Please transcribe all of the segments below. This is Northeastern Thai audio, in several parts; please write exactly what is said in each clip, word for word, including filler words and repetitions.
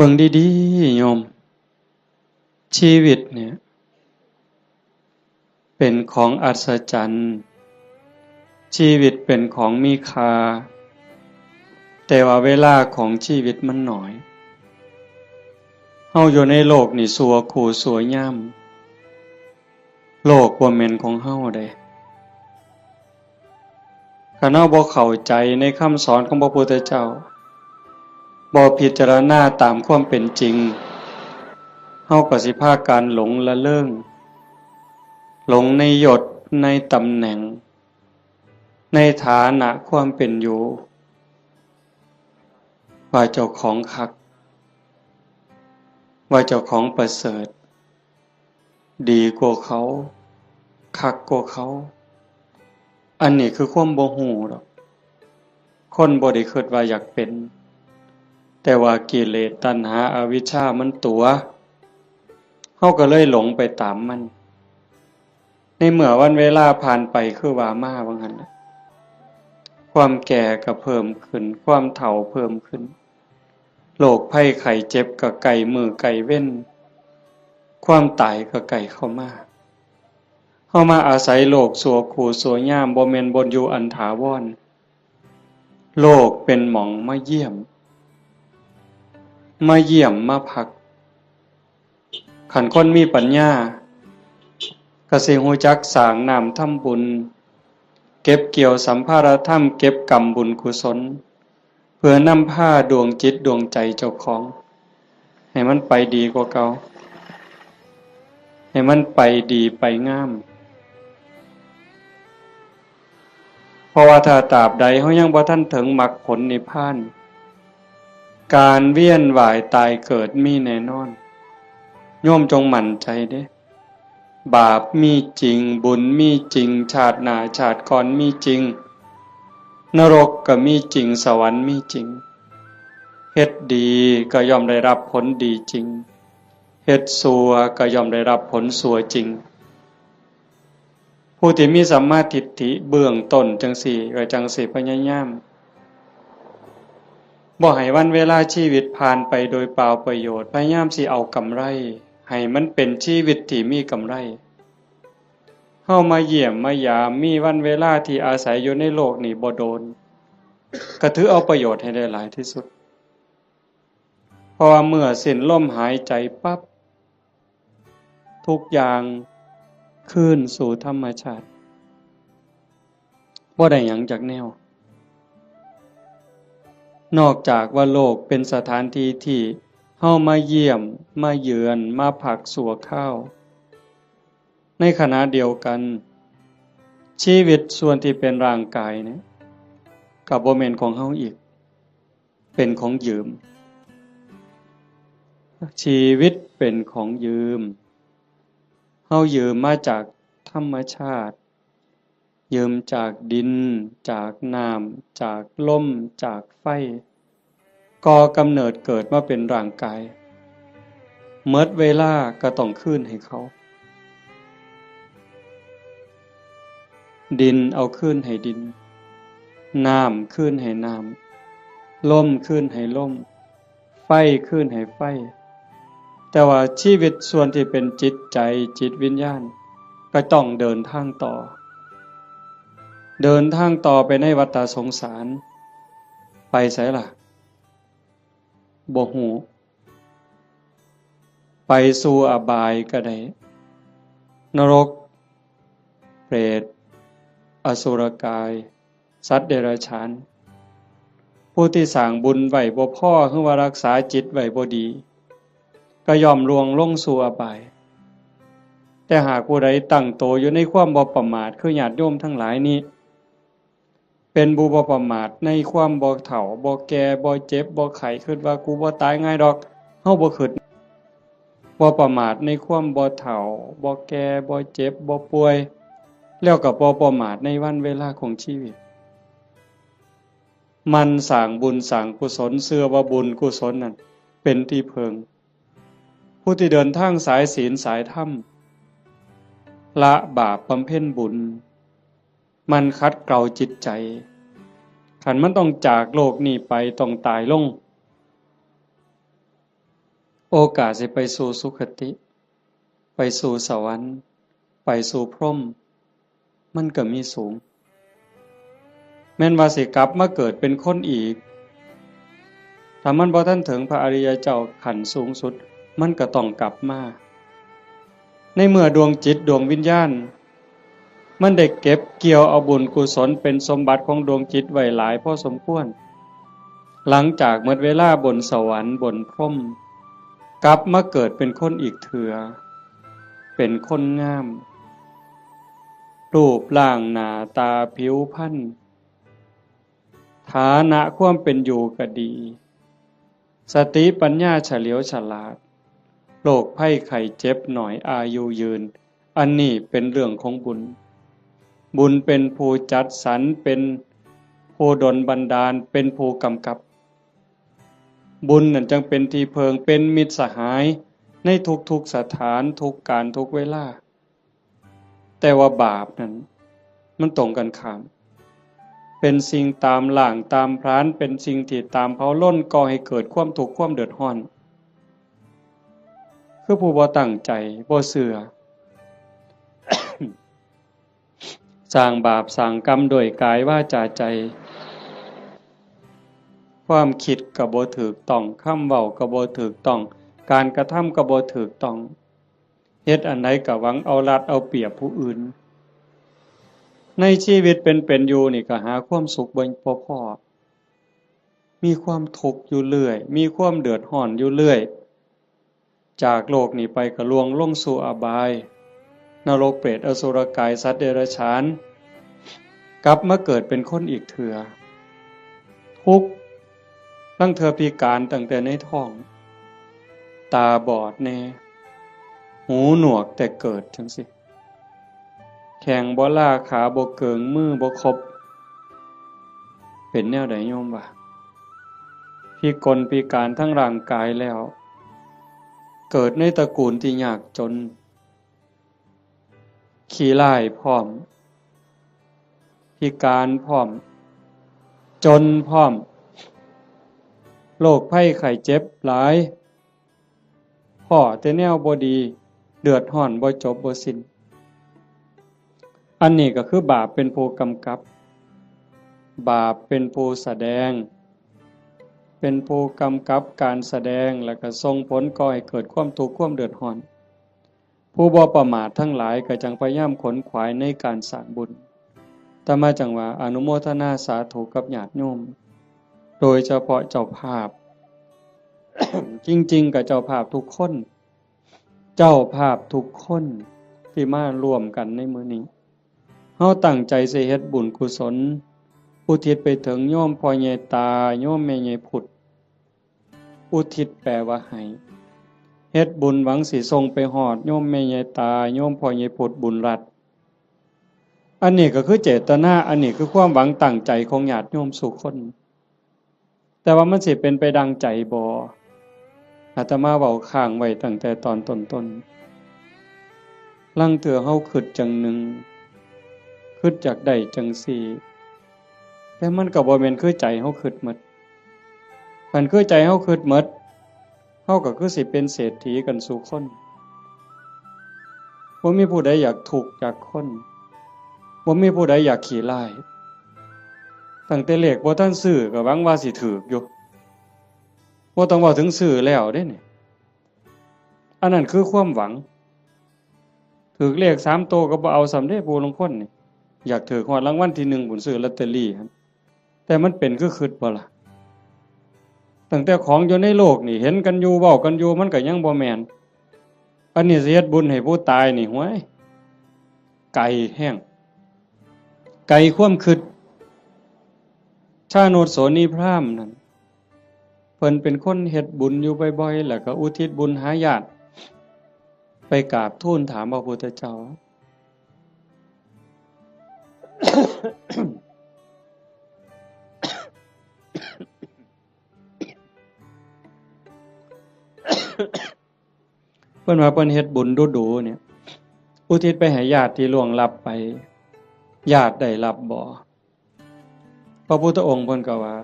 เบิ่งดีๆ โยม ชีวิตเนี่ย เป็นของอัศจรรย์ ชีวิตเป็นของมีค่า แต่ว่าเวลาของชีวิตมันน้อย เฮาอยู่ในโลกนี่ชั่วคู่ชั่วยาม โลกบ่แม่นของเฮาเด้ คันเฮาบ่เข้าใจในคำสอนของพระพุทธเจ้า บ่พิจารณาตามความเป็นจริง เฮาก็สิพากันหลงละเลิง หลงในยศ ในตำแหน่ง ในฐานะความเป็นอยู่ ว่าเจ้าของคัก ว่าเจ้าของประเสริฐ ดีกว่าเขา คักกว่าเขา อันนี้คือความบ่ฮู้ดอก คนบ่ได้คิดว่าอยากเป็น แต่ว่ากิเลสตัณหาอวิชชามันตั๋ว เฮาก็เลยหลงไปตามมัน ในเมื่อวันเวลาผ่านไปคือว่ามาว่าหั่นล่ะ ความแก่ก็เพิ่มขึ้น ความเฒ่าเพิ่มขึ้น โรคภัยไข้เจ็บก็ใกล้มื้อใกล้เว็น ความตายก็ใกล้เข้ามา เฮามาอาศัยโลกชั่วคู่ชั่วยาม บ่แม่นบ่อนอยู่อันถาวร โลกเป็นหม่องมาเยี่ยม มาเยี่ยมมาพัก คันคนมีปัญญา ก็สิฮู้จักสร้างน้ำทำบุญ เก็บเกี่ยวสัมภารธรรม เก็บกำบุญกุศล เพื่อนำพาดวงจิตดวงใจเจ้าของ ให้มันไปดีกว่าเก่า ให้มันไปดีไปงาม เพราะว่าถ้าตราบใดเฮายังบ่ทันถึงมรรคผลนิพพาน การเวียนว่ายตายเกิดมีแน่นอน โยมจงมั่นใจเด้ บาปมีจริง บุญมีจริง ชาติหน้าชาติก่อนมีจริง นรกก็มีจริง สวรรค์มีจริง เฮ็ดดีก็ย่อมได้รับผลดีจริง เฮ็ดชั่วก็ย่อมได้รับผลชั่วจริง ผู้ที่มีสัมมาทิฏฐิเบื้องต้นจั่งซี้ ก็จั่งสิพยายาม บ่ให้วันเวลาชีวิตผ่านไปโดยเปล่าประโยชน์ พยายามสิเอากำไร ให้มันเป็นชีวิตที่มีกำไร เฮามาเยี่ยมมายาม มีวันเวลาที่อาศัยอยู่ในโลกนี้บ่โดน ก็ถือเอาประโยชน์ให้ได้หลายที่สุด เพราะว่าเมื่อสิ้นลมหายใจปั๊บ ทุกอย่างคืนสู่ธรรมชาติ บ่ได้หยังจักแนว นอกจากว่าโลกเป็นสถานที่ที่เฮามาเยี่ยม มาเยือน มาพักชั่วคราว ในขณะเดียวกัน ชีวิตส่วนที่เป็นร่างกายเนี่ย ก็บ่แม่นของเฮาอีก เป็นของยืม ชีวิตเป็นของยืม เฮายืมมาจากธรรมชาติ ยืมจากดิน จากน้ำ จากลม จากไฟ ก่อกำเนิดเกิดมาเป็นร่างกาย หมดเวลาก็ต้องคืนให้เขา ดินเอาคืนให้ดิน น้ำคืนให้น้ำ ลมคืนให้ลม ไฟคืนให้ไฟ แต่ว่าชีวิตส่วนที่เป็นจิตใจ จิตวิญญาณ ก็ต้องเดินทางต่อ เดินทางต่อไปในวัฏสงสาร ไปไสล่ะ บ่ฮู้ ไปสู่อบายก็ได้ นรก เปรต อสุรกาย สัตว์เดรัจฉาน ผู้ที่สร้างบุญไว้บ่พอ หรือว่ารักษาจิตไว้บ่ดี ก็ย่อมล่วงลงสู่อบาย แต่หากผู้ใดตั้งโตอยู่ในความบ่ประมาท คือญาติโยมทั้งหลายนี้ เป็นผู้บ่ประมาทในความบ่เฒ่า บ่แก่ บ่เจ็บ บ่ไข้ คิดว่ากูบ่ตายง่ายดอก เฮาบ่คิด บ่ประมาทในความบ่เฒ่า บ่แก่ บ่เจ็บ บ่ป่วย แล้วก็บ่ประมาทในวันเวลาของชีวิต หมั่นสร้างบุญสร้างกุศล เชื่อว่าบุญกุศลนั่นเป็นที่พึ่ง ผู้ที่เดินทางสายศีลสายธรรม ละบาปบำเพ็ญบุญ หมั่นขัดเกลาจิตใจ คันมันต้องจากโลกนี้ไป ต้องตายลง โอกาสสิไปสู่สุคติ ไปสู่สวรรค์ ไปสู่พรหม มันก็มีสูง แม่นว่าสิกลับมาเกิดเป็นคนอีก ถ้ามันบ่ทันถึงพระอริยเจ้าขั้นสูงสุด มันก็ต้องกลับมา ในเมื่อดวงจิตดวงวิญญาณ มันได้เก็บเกี่ยวเอาบุญกุศลเป็นสมบัติของดวงจิตไว้หลายพอสมควร หลังจากหมดเวลาบนสวรรค์บนพรหม กลับมาเกิดเป็นคนอีกเถื่อ เป็นคนงาม รูปร่างหน้าตาผิวพรรณ ฐานะความเป็นอยู่ก็ดี สติปัญญาเฉลียวฉลาด โรคภัยไข้เจ็บน้อย อายุยืน อันนี้เป็นเรื่องของบุญ บุญเป็นผู้จัดสรร เป็นผู้ดลบันดาล เป็นผู้กำกับ บุญนั่นจั่งเป็นที่เพิ่ง เป็นมิตรสหาย ในทุกๆสถาน ทุกการ ทุกเวลา แต่ว่าบาปนั่น มันตรงกันข้าม เป็นสิ่งตามล้างตามผลาญ เป็นสิ่งที่ตามเผาลน ก่อให้เกิดความทุกข์ความเดือดร้อน คือผู้บ่ตั้งใจ บ่เชื่อ สร้างบาปสร้างกรรมด้วยกายวาจาใจ ความคิดก็บ่ถูกต้อง คำเว้าก็บ่ถูกต้อง การกระทำก็บ่ถูกต้อง เฮ็ดอันใดก็หวังเอารัดเอาเปรียบผู้อื่น ในชีวิตเป็นๆอยู่นี่ก็หาความสุขบ่ บ่พ้อ มีความทุกข์อยู่เรื่อย มีความเดือดร้อนอยู่เรื่อย จากโลกนี้ไปก็ล่วงลงสู่อบาย นรกเปรตอสุรกายสัตว์เดรัจฉาน กลับมาเกิดเป็นคนอีกเถื่อ ทุกข์ ลางเทื่อพิการตั้งแต่ในท้อง ตาบอดแน่ หูหนวกแต่เกิดจั่งซี้ แข้งบ่ลา ขาบ่เกิง มือบ่ครบ เป็นแนวใดโยมวะ พิกลพิการทั้งร่างกายแล้ว เกิดในตระกูลที่ยากจน ขี้ร้ายพร้อม พิการพร้อม จนพร้อม โรคภัยไข้เจ็บหลาย พ้อแต่แนวบ่ดี เดือดร้อนบ่จบบ่สิ้น อันนี้ก็คือบาปเป็นผู้กำกับ บาปเป็นผู้แสดง เป็นผู้กำกับการแสดง แล้วก็ส่งผลก่อให้เกิดความทุกข์ความเดือดร้อน ผู้บ่ประมาททั้งหลายก็จั่งพยายามขนขวายในการสร้างบุญ อาตมาจั่งว่าอนุโมทนาสาธุกับญาติโยม โดยเฉพาะเจ้าภาพ จริงๆก็เจ้าภาพทุกคน เจ้าภาพทุกคนที่มาร่วมกันในมื้อนี้ เฮาตั้งใจสิเฮ็ดบุญกุศล อุทิศไปถึงโยมพ่อใหญ่ตา โยมแม่ใหญ่พุด อุทิศแปลว่าให้ เฮ็ดบุญหวังสิส่งไปฮอดโยมแม่ใหญ่ตา โยมพ่อใหญ่พุดบุญรัตน์ อันนี้ก็คือเจตนา อันนี้คือความหวังตั้งใจของญาติโยมสู่คน แต่ว่ามันสิเป็นไปดังใจบ่ อาตมาเว้าค้างไว้ตั้งแต่ตอนต้นๆ ลางเทื่อเฮาคิดจั่งหนึ่ง คิดอยากได้จั่งซี้ แต่มันก็บ่แม่นคือใจเฮาคิดหมด คันคือใจเฮาคิดหมด เฮาก็คือสิเป็นเศรษฐีกันสู่คน บ่มีผู้ใดอยากทุกข์อยากคน บ่มีผู้ใดอยากขี้ร้าย ตั้งแต่เลขบ่ทันซื้อก็หวังว่าสิถูกอยู่ บ่ต้องเว้าถึงซื้อแล้วเด้นี่ อันนั้นคือความหวัง ถูกเลขสามโตก็บ่เอาซ้ำเด้ ผู้ลางคนนี่ อยากถูกฮอดรางวัลที่หนึ่งพุ้น ซื้อลอตเตอรี่หั่น แต่มันเป็นคือคิดบ่ล่ะ ตั้งแต่ของอยู่ในโลกนี่ เห็นกันอยู่ เว้ากันอยู่ มันก็ยังบ่แม่น อันนี้สิเฮ็ดบุญให้ผู้ตายนี่ ห้วย ไกลแฮง ไกลความคิด ชาโนชโสนีพราหมณ์นั่น เพิ่นเป็นคนเฮ็ดบุญอยู่บ่อยๆ แล้วก็อุทิศบุญหาญาติ ไปกราบทูลถามพระพุทธเจ้า เพิ่นว่าเพิ่นเฮ็ดบุญดูๆ เนี่ย อุทิศไปให้ญาติที่ล่วงลับไป ญาติได้รับบ่ พระพุทธองค์เพิ่นก็ว่า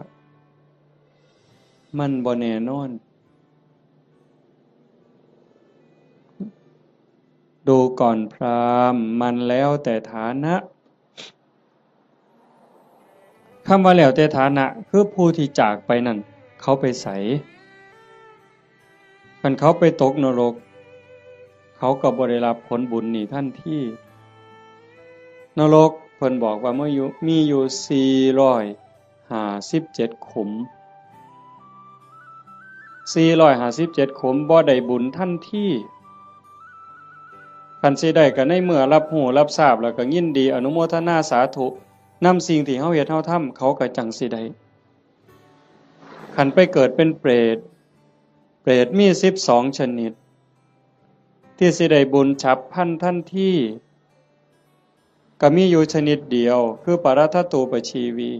มันบ่แน่นอน ดูก่อนพราหมณ์ มันแล้วแต่ฐานะ คำว่าแล้วแต่ฐานะ คือผู้ที่จากไปนั่น เขาไปไส คันเขาไปตกนรก เขาก็บ่ได้รับผลบุญนี้ทันที นรกเพิ่นบอกว่ามีอยู่ มีอยู่สี่ร้อยห้าสิบเจ็ดขุม สี่ร้อยห้าสิบเจ็ดขุม บ่ได้บุญทันที คันสิได้ก็ในเมื่อรับรู้รับทราบแล้วก็ยินดีอนุโมทนาสาธุนำสิ่งที่เฮาเฮ็ดเฮาทำ เขาก็จั่งสิได้ คันไปเกิดเป็นเปรต เปรตมีสิบสองชนิด ที่สิได้บุญฉับพลันทันที ก็มีอยู่ชนิดเดียว คือปรัตถตูปชีวี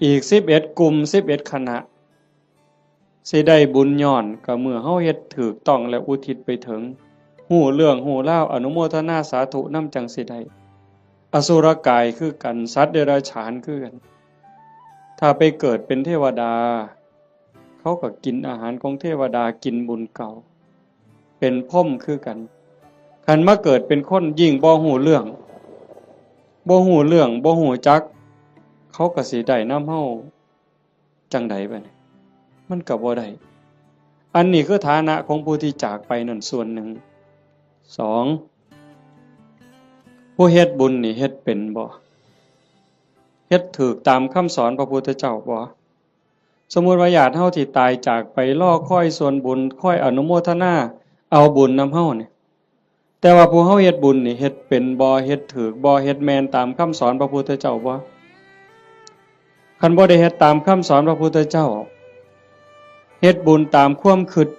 อีกสิบเอ็ดกลุ่ม สิบเอ็ดคณะ สิได้บุญย้อนก็เมื่อเฮาเฮ็ดถูกต้องและอุทิศไปถึง ฮู้เรื่องฮู้ราว อนุโมทนาสาธุนำจั่งสิได้ อสุรกายคือกัน สัตว์เดรัจฉานคือกัน ถ้าไปเกิดเป็นเทวดา เขาก็กินอาหารของเทวดา กินบุญเก่า เป็นพรหมคือกัน คันมาเกิดเป็นคนยิ่งบ่ฮู้เรื่อง บ่ฮู้เรื่อง บ่ฮู้จัก เขาก็สิได้นำเฮาจั่งใดบัดนี้ มันก็บ่ได้ อันนี้คือฐานะของผู้ที่จากไปนั่นส่วนหนึ่ง สอง ผู้เฮ็ดบุญนี่เฮ็ดเป็นบ่ เฮ็ดถูกตามคำสอนพระพุทธเจ้าบ่ สมมุติว่าญาติเฮาที่ตายจากไปรอคอยส่วนบุญ คอยอนุโมทนาเอาบุญนำเฮานี่ แต่ว่าผู้เฮาเฮ็ดบุญนี่เฮ็ดเป็นบ่ เฮ็ดถูกบ่ เฮ็ดแม่นตามคำสอนพระพุทธเจ้าบ่ คันบ่ได้เฮ็ดตามคำสอนพระพุทธเจ้า เฮ็ดบุญตามความคิด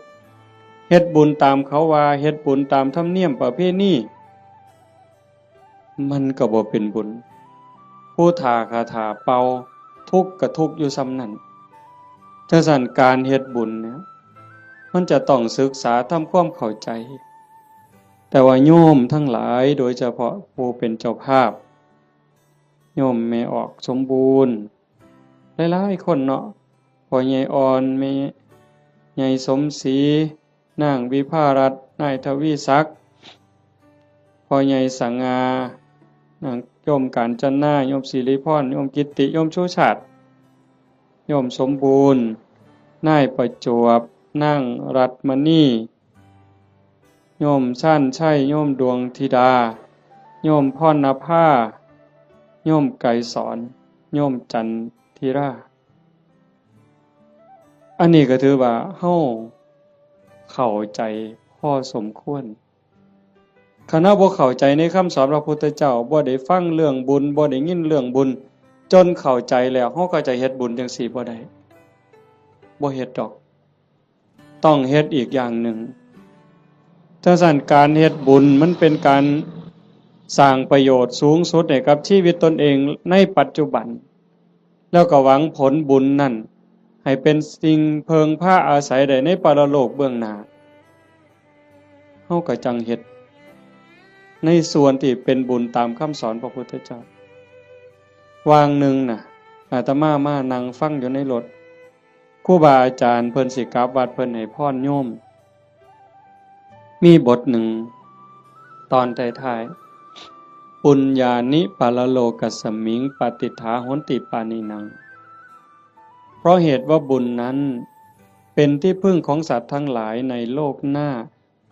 เฮ็ดบุญตามเขาว่า เฮ็ดบุญตามธรรมเนียมประเพณี มันก็บ่เป็นบุญ ผู้ถ้าคาถาเป่า ทุกข์ก็ทุกข์อยู่ส่ำนั้น จั่งซั้นการเฮ็ดบุญเนี่ย มันจะต้องศึกษาทำความเข้าใจ แต่ว่าโยมทั้งหลาย โดยเฉพาะผู้เป็นเจ้าภาพ โยมแม่ออกสมบูรณ์ หลายๆคนเนาะ พ่อใหญ่อ่อน แม่ใหญ่สมศรี นางวิภารัตน์ นายทวีศักดิ์ พ่อใหญ่สง่า นางโยมกาญจนา โยมสิริพร โยมกิตติ โยมชูชาติ โยมสมบูรณ์ นายประจวบ นางรัตน์มณี โยมชาญชัย โยมดวงธิดา โยมพรณภา โยมไกรสอน โยมจันทิรา อันนี้ก็ถือว่าเฮาเข้าใจพอสมควร คันเฮาบ่เข้าใจในคำสอนพระพุทธเจ้า บ่ได้ฟังเรื่องบุญ บ่ได้ยินเรื่องบุญ จนเข้าใจแล้ว เฮาก็จะเฮ็ดบุญจั่งซี้บ่ได้ บ่เฮ็ดดอก ต้องเฮ็ดอีกอย่างหนึ่ง จั่งซั้นการเฮ็ดบุญมันเป็นการสร้างประโยชน์สูงสุดให้กับชีวิตตนเองในปัจจุบัน แล้วก็หวังผลบุญนั่นให้เป็นสิ่งเพิ่งพาอาศัยได้ในปรโลกเบื้องหน้า เฮาก็จั่งเฮ็ดในส่วนที่เป็นบุญตามคำสอนพระพุทธเจ้า วางหนึ่งน่ะ อาตมามานั่งฟังอยู่ในรถ ครูบาอาจารย์เพิ่นสิกลับวัด เพิ่นให้พรโยม มีบทหนึ่ง ตอนท้ายๆ ปุญญานิปรโลกัสมิง ปฏิฏฐาหนติปาณินัง เพราะเหตุว่าบุญนั้นเป็นที่พึ่งของสัตว์ทั้งหลายในโลกหน้า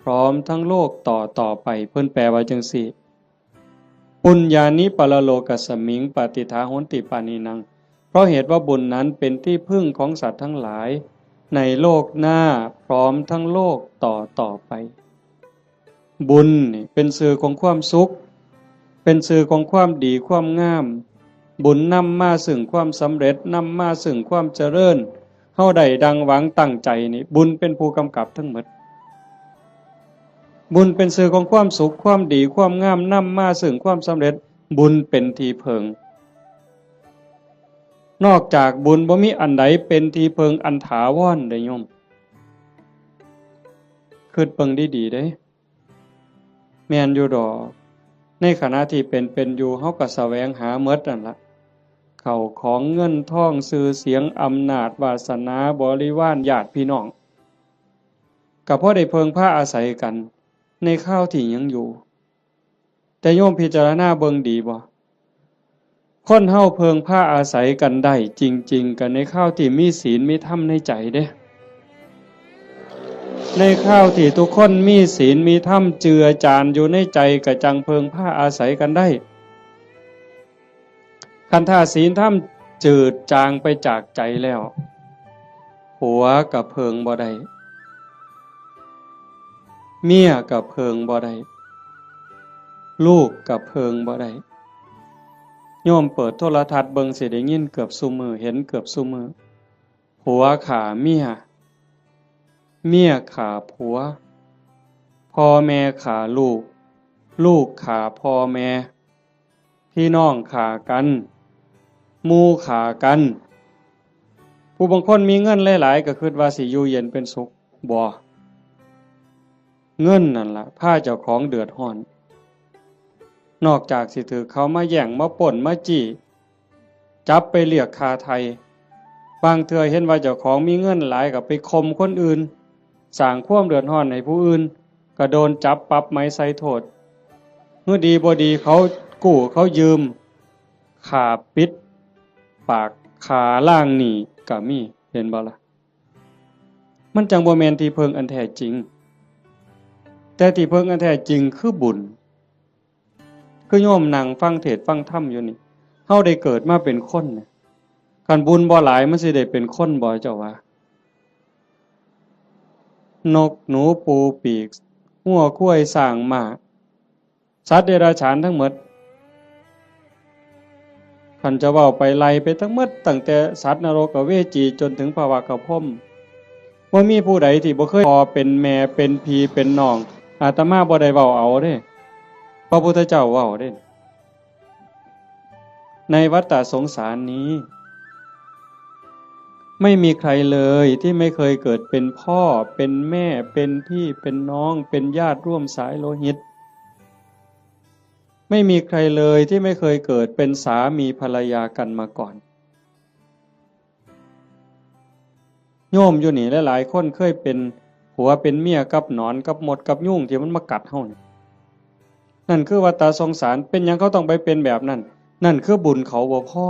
พร้อมทั้งโลกต่อต่อไป เพิ่นแปลว่าจั่งซี้ ปุญญานิปรโลกัสมิง ปฏิฏฐาหนติปาณินัง เพราะเหตุว่าบุญนั้นเป็นที่พึ่งของสัตว์ทั้งหลาย ในโลกหน้าพร้อมทั้งโลกต่อต่อไป บุญนี่เป็นชื่อของความสุข เป็นชื่อของความดีความงาม บุญนำมาซึ่งความสำเร็จ นำมาซึ่งความเจริญ เฮาได้ดังหวังตั้งใจนี่ บุญเป็นผู้กำกับทั้งหมด บุญเป็นชื่อของความสุข ความดี ความงาม นำมาซึ่งความสำเร็จ บุญเป็นที่เพิ่ง นอกจากบุญบ่มีอันใดเป็นที่เพิ่งอันถาวรเด้อโยม คิดเบิ่งดีๆเด้ แม่นอยู่ดอก ในขณะที่เป็นเป็นอยู่ เฮาก็แสวงหาหมดนั่นละ เข้าของเงินทอง ชื่อเสียง อำนาจ วาสนา บริวาร ญาติพี่น้อง ก็พอได้เพิ่งพาอาศัยกัน ในคราวที่ยังอยู่ แต่โยมพิจารณาเบิ่งดีบ่ คนเฮาเพิ่งพาอาศัยกันได้จริงๆ กันในคราวที่มีศีลมีธรรมในใจเด้ ในคราวที่ทุกคนมีศีลมีธรรมเจือจานอยู่ในใจ ก็จั่งเพิ่งพาอาศัยกันได้ คันถ้าศีลธรรมจืดจางไปจากใจแล้ว ผัวก็เพิ่งบ่ได้ เมียก็เพิ่งบ่ได้ ลูกก็เพิ่งบ่ได้ โยมเปิดโทรทัศน์เบิ่งสิได้ยินเกือบซุมื้อ เห็นเกือบซุมื้อ ผัวฆ่าเมีย เมียฆ่าผัว พ่อแม่ฆ่าลูก ลูกฆ่าพ่อแม่ พี่น้องฆ่ากัน หมู่ฆ่ากัน ผู้บางคนมีเงินหลายๆ ก็คิดว่าสิอยู่เย็นเป็นสุข บ่ เงินนั่นล่ะพาเจ้าของเดือดร้อน นอกจากสิถืกเขามาแย่ง มาปล้น มาจี้ จับไปเรียกค่าไถ่ บางเทื่อเห็นว่าเจ้าของมีเงินหลายก็ไปข่มคนอื่น สร้างความเดือดร้อนให้ผู้อื่น ก็โดนจับปรับไหมใส่โทษ เมื่อดีบ่ดีเขากู้เขายืม ฆ่าปิดปาก ฆ่าล้างหนี้ก็มี เห็นบ่ล่ะ มันจั่งบ่แม่นที่เพิ่งอันแท้จริง แต่ที่เพิ่งอันแท้จริงคือบุญ คือโยมนั่งฟังเทศน์ฟังธรรมอยู่นี่ เฮาได้เกิดมาเป็นคนเนี่ย คันบุญบ่หลายมันสิได้เป็นคนบ่เจ้าว่า นกหนูปูปีก งัวควายช้างม้า สัตว์เดรัจฉานทั้งหมด คันจะเว้าไปไล่ไปทั้งหมด ตั้งแต่สัตว์นรกอเวจีจนถึงพระวักกะพรหม บ่มีผู้ใดที่บ่เคยพ่อเป็นแม่เป็นพี่เป็นน้อง อาตมาบ่ได้เว้าเอาเด้ พระพุทธเจ้าเว้าเด้ ในวัฏฏะสงสารนี้ ไม่มีใครเลยที่ไม่เคยเกิดเป็นพ่อ เป็นแม่ เป็นพี่ เป็นน้อง เป็นญาติร่วมสายโลหิต ไม่มีใครเลยที่ไม่เคยเกิดเป็นสามีภรรยากันมาก่อน โยมอยู่นี่หลายๆ คนเคยเป็นผัวเป็นเมียกับหนอนกับมดกับยุงที่มันมากัดเฮานี่ นั่นคือวัฏฏะสงสาร เป็นหยังเขาต้องไปเป็นแบบนั้น นั่นคือบุญเขาบ่พอ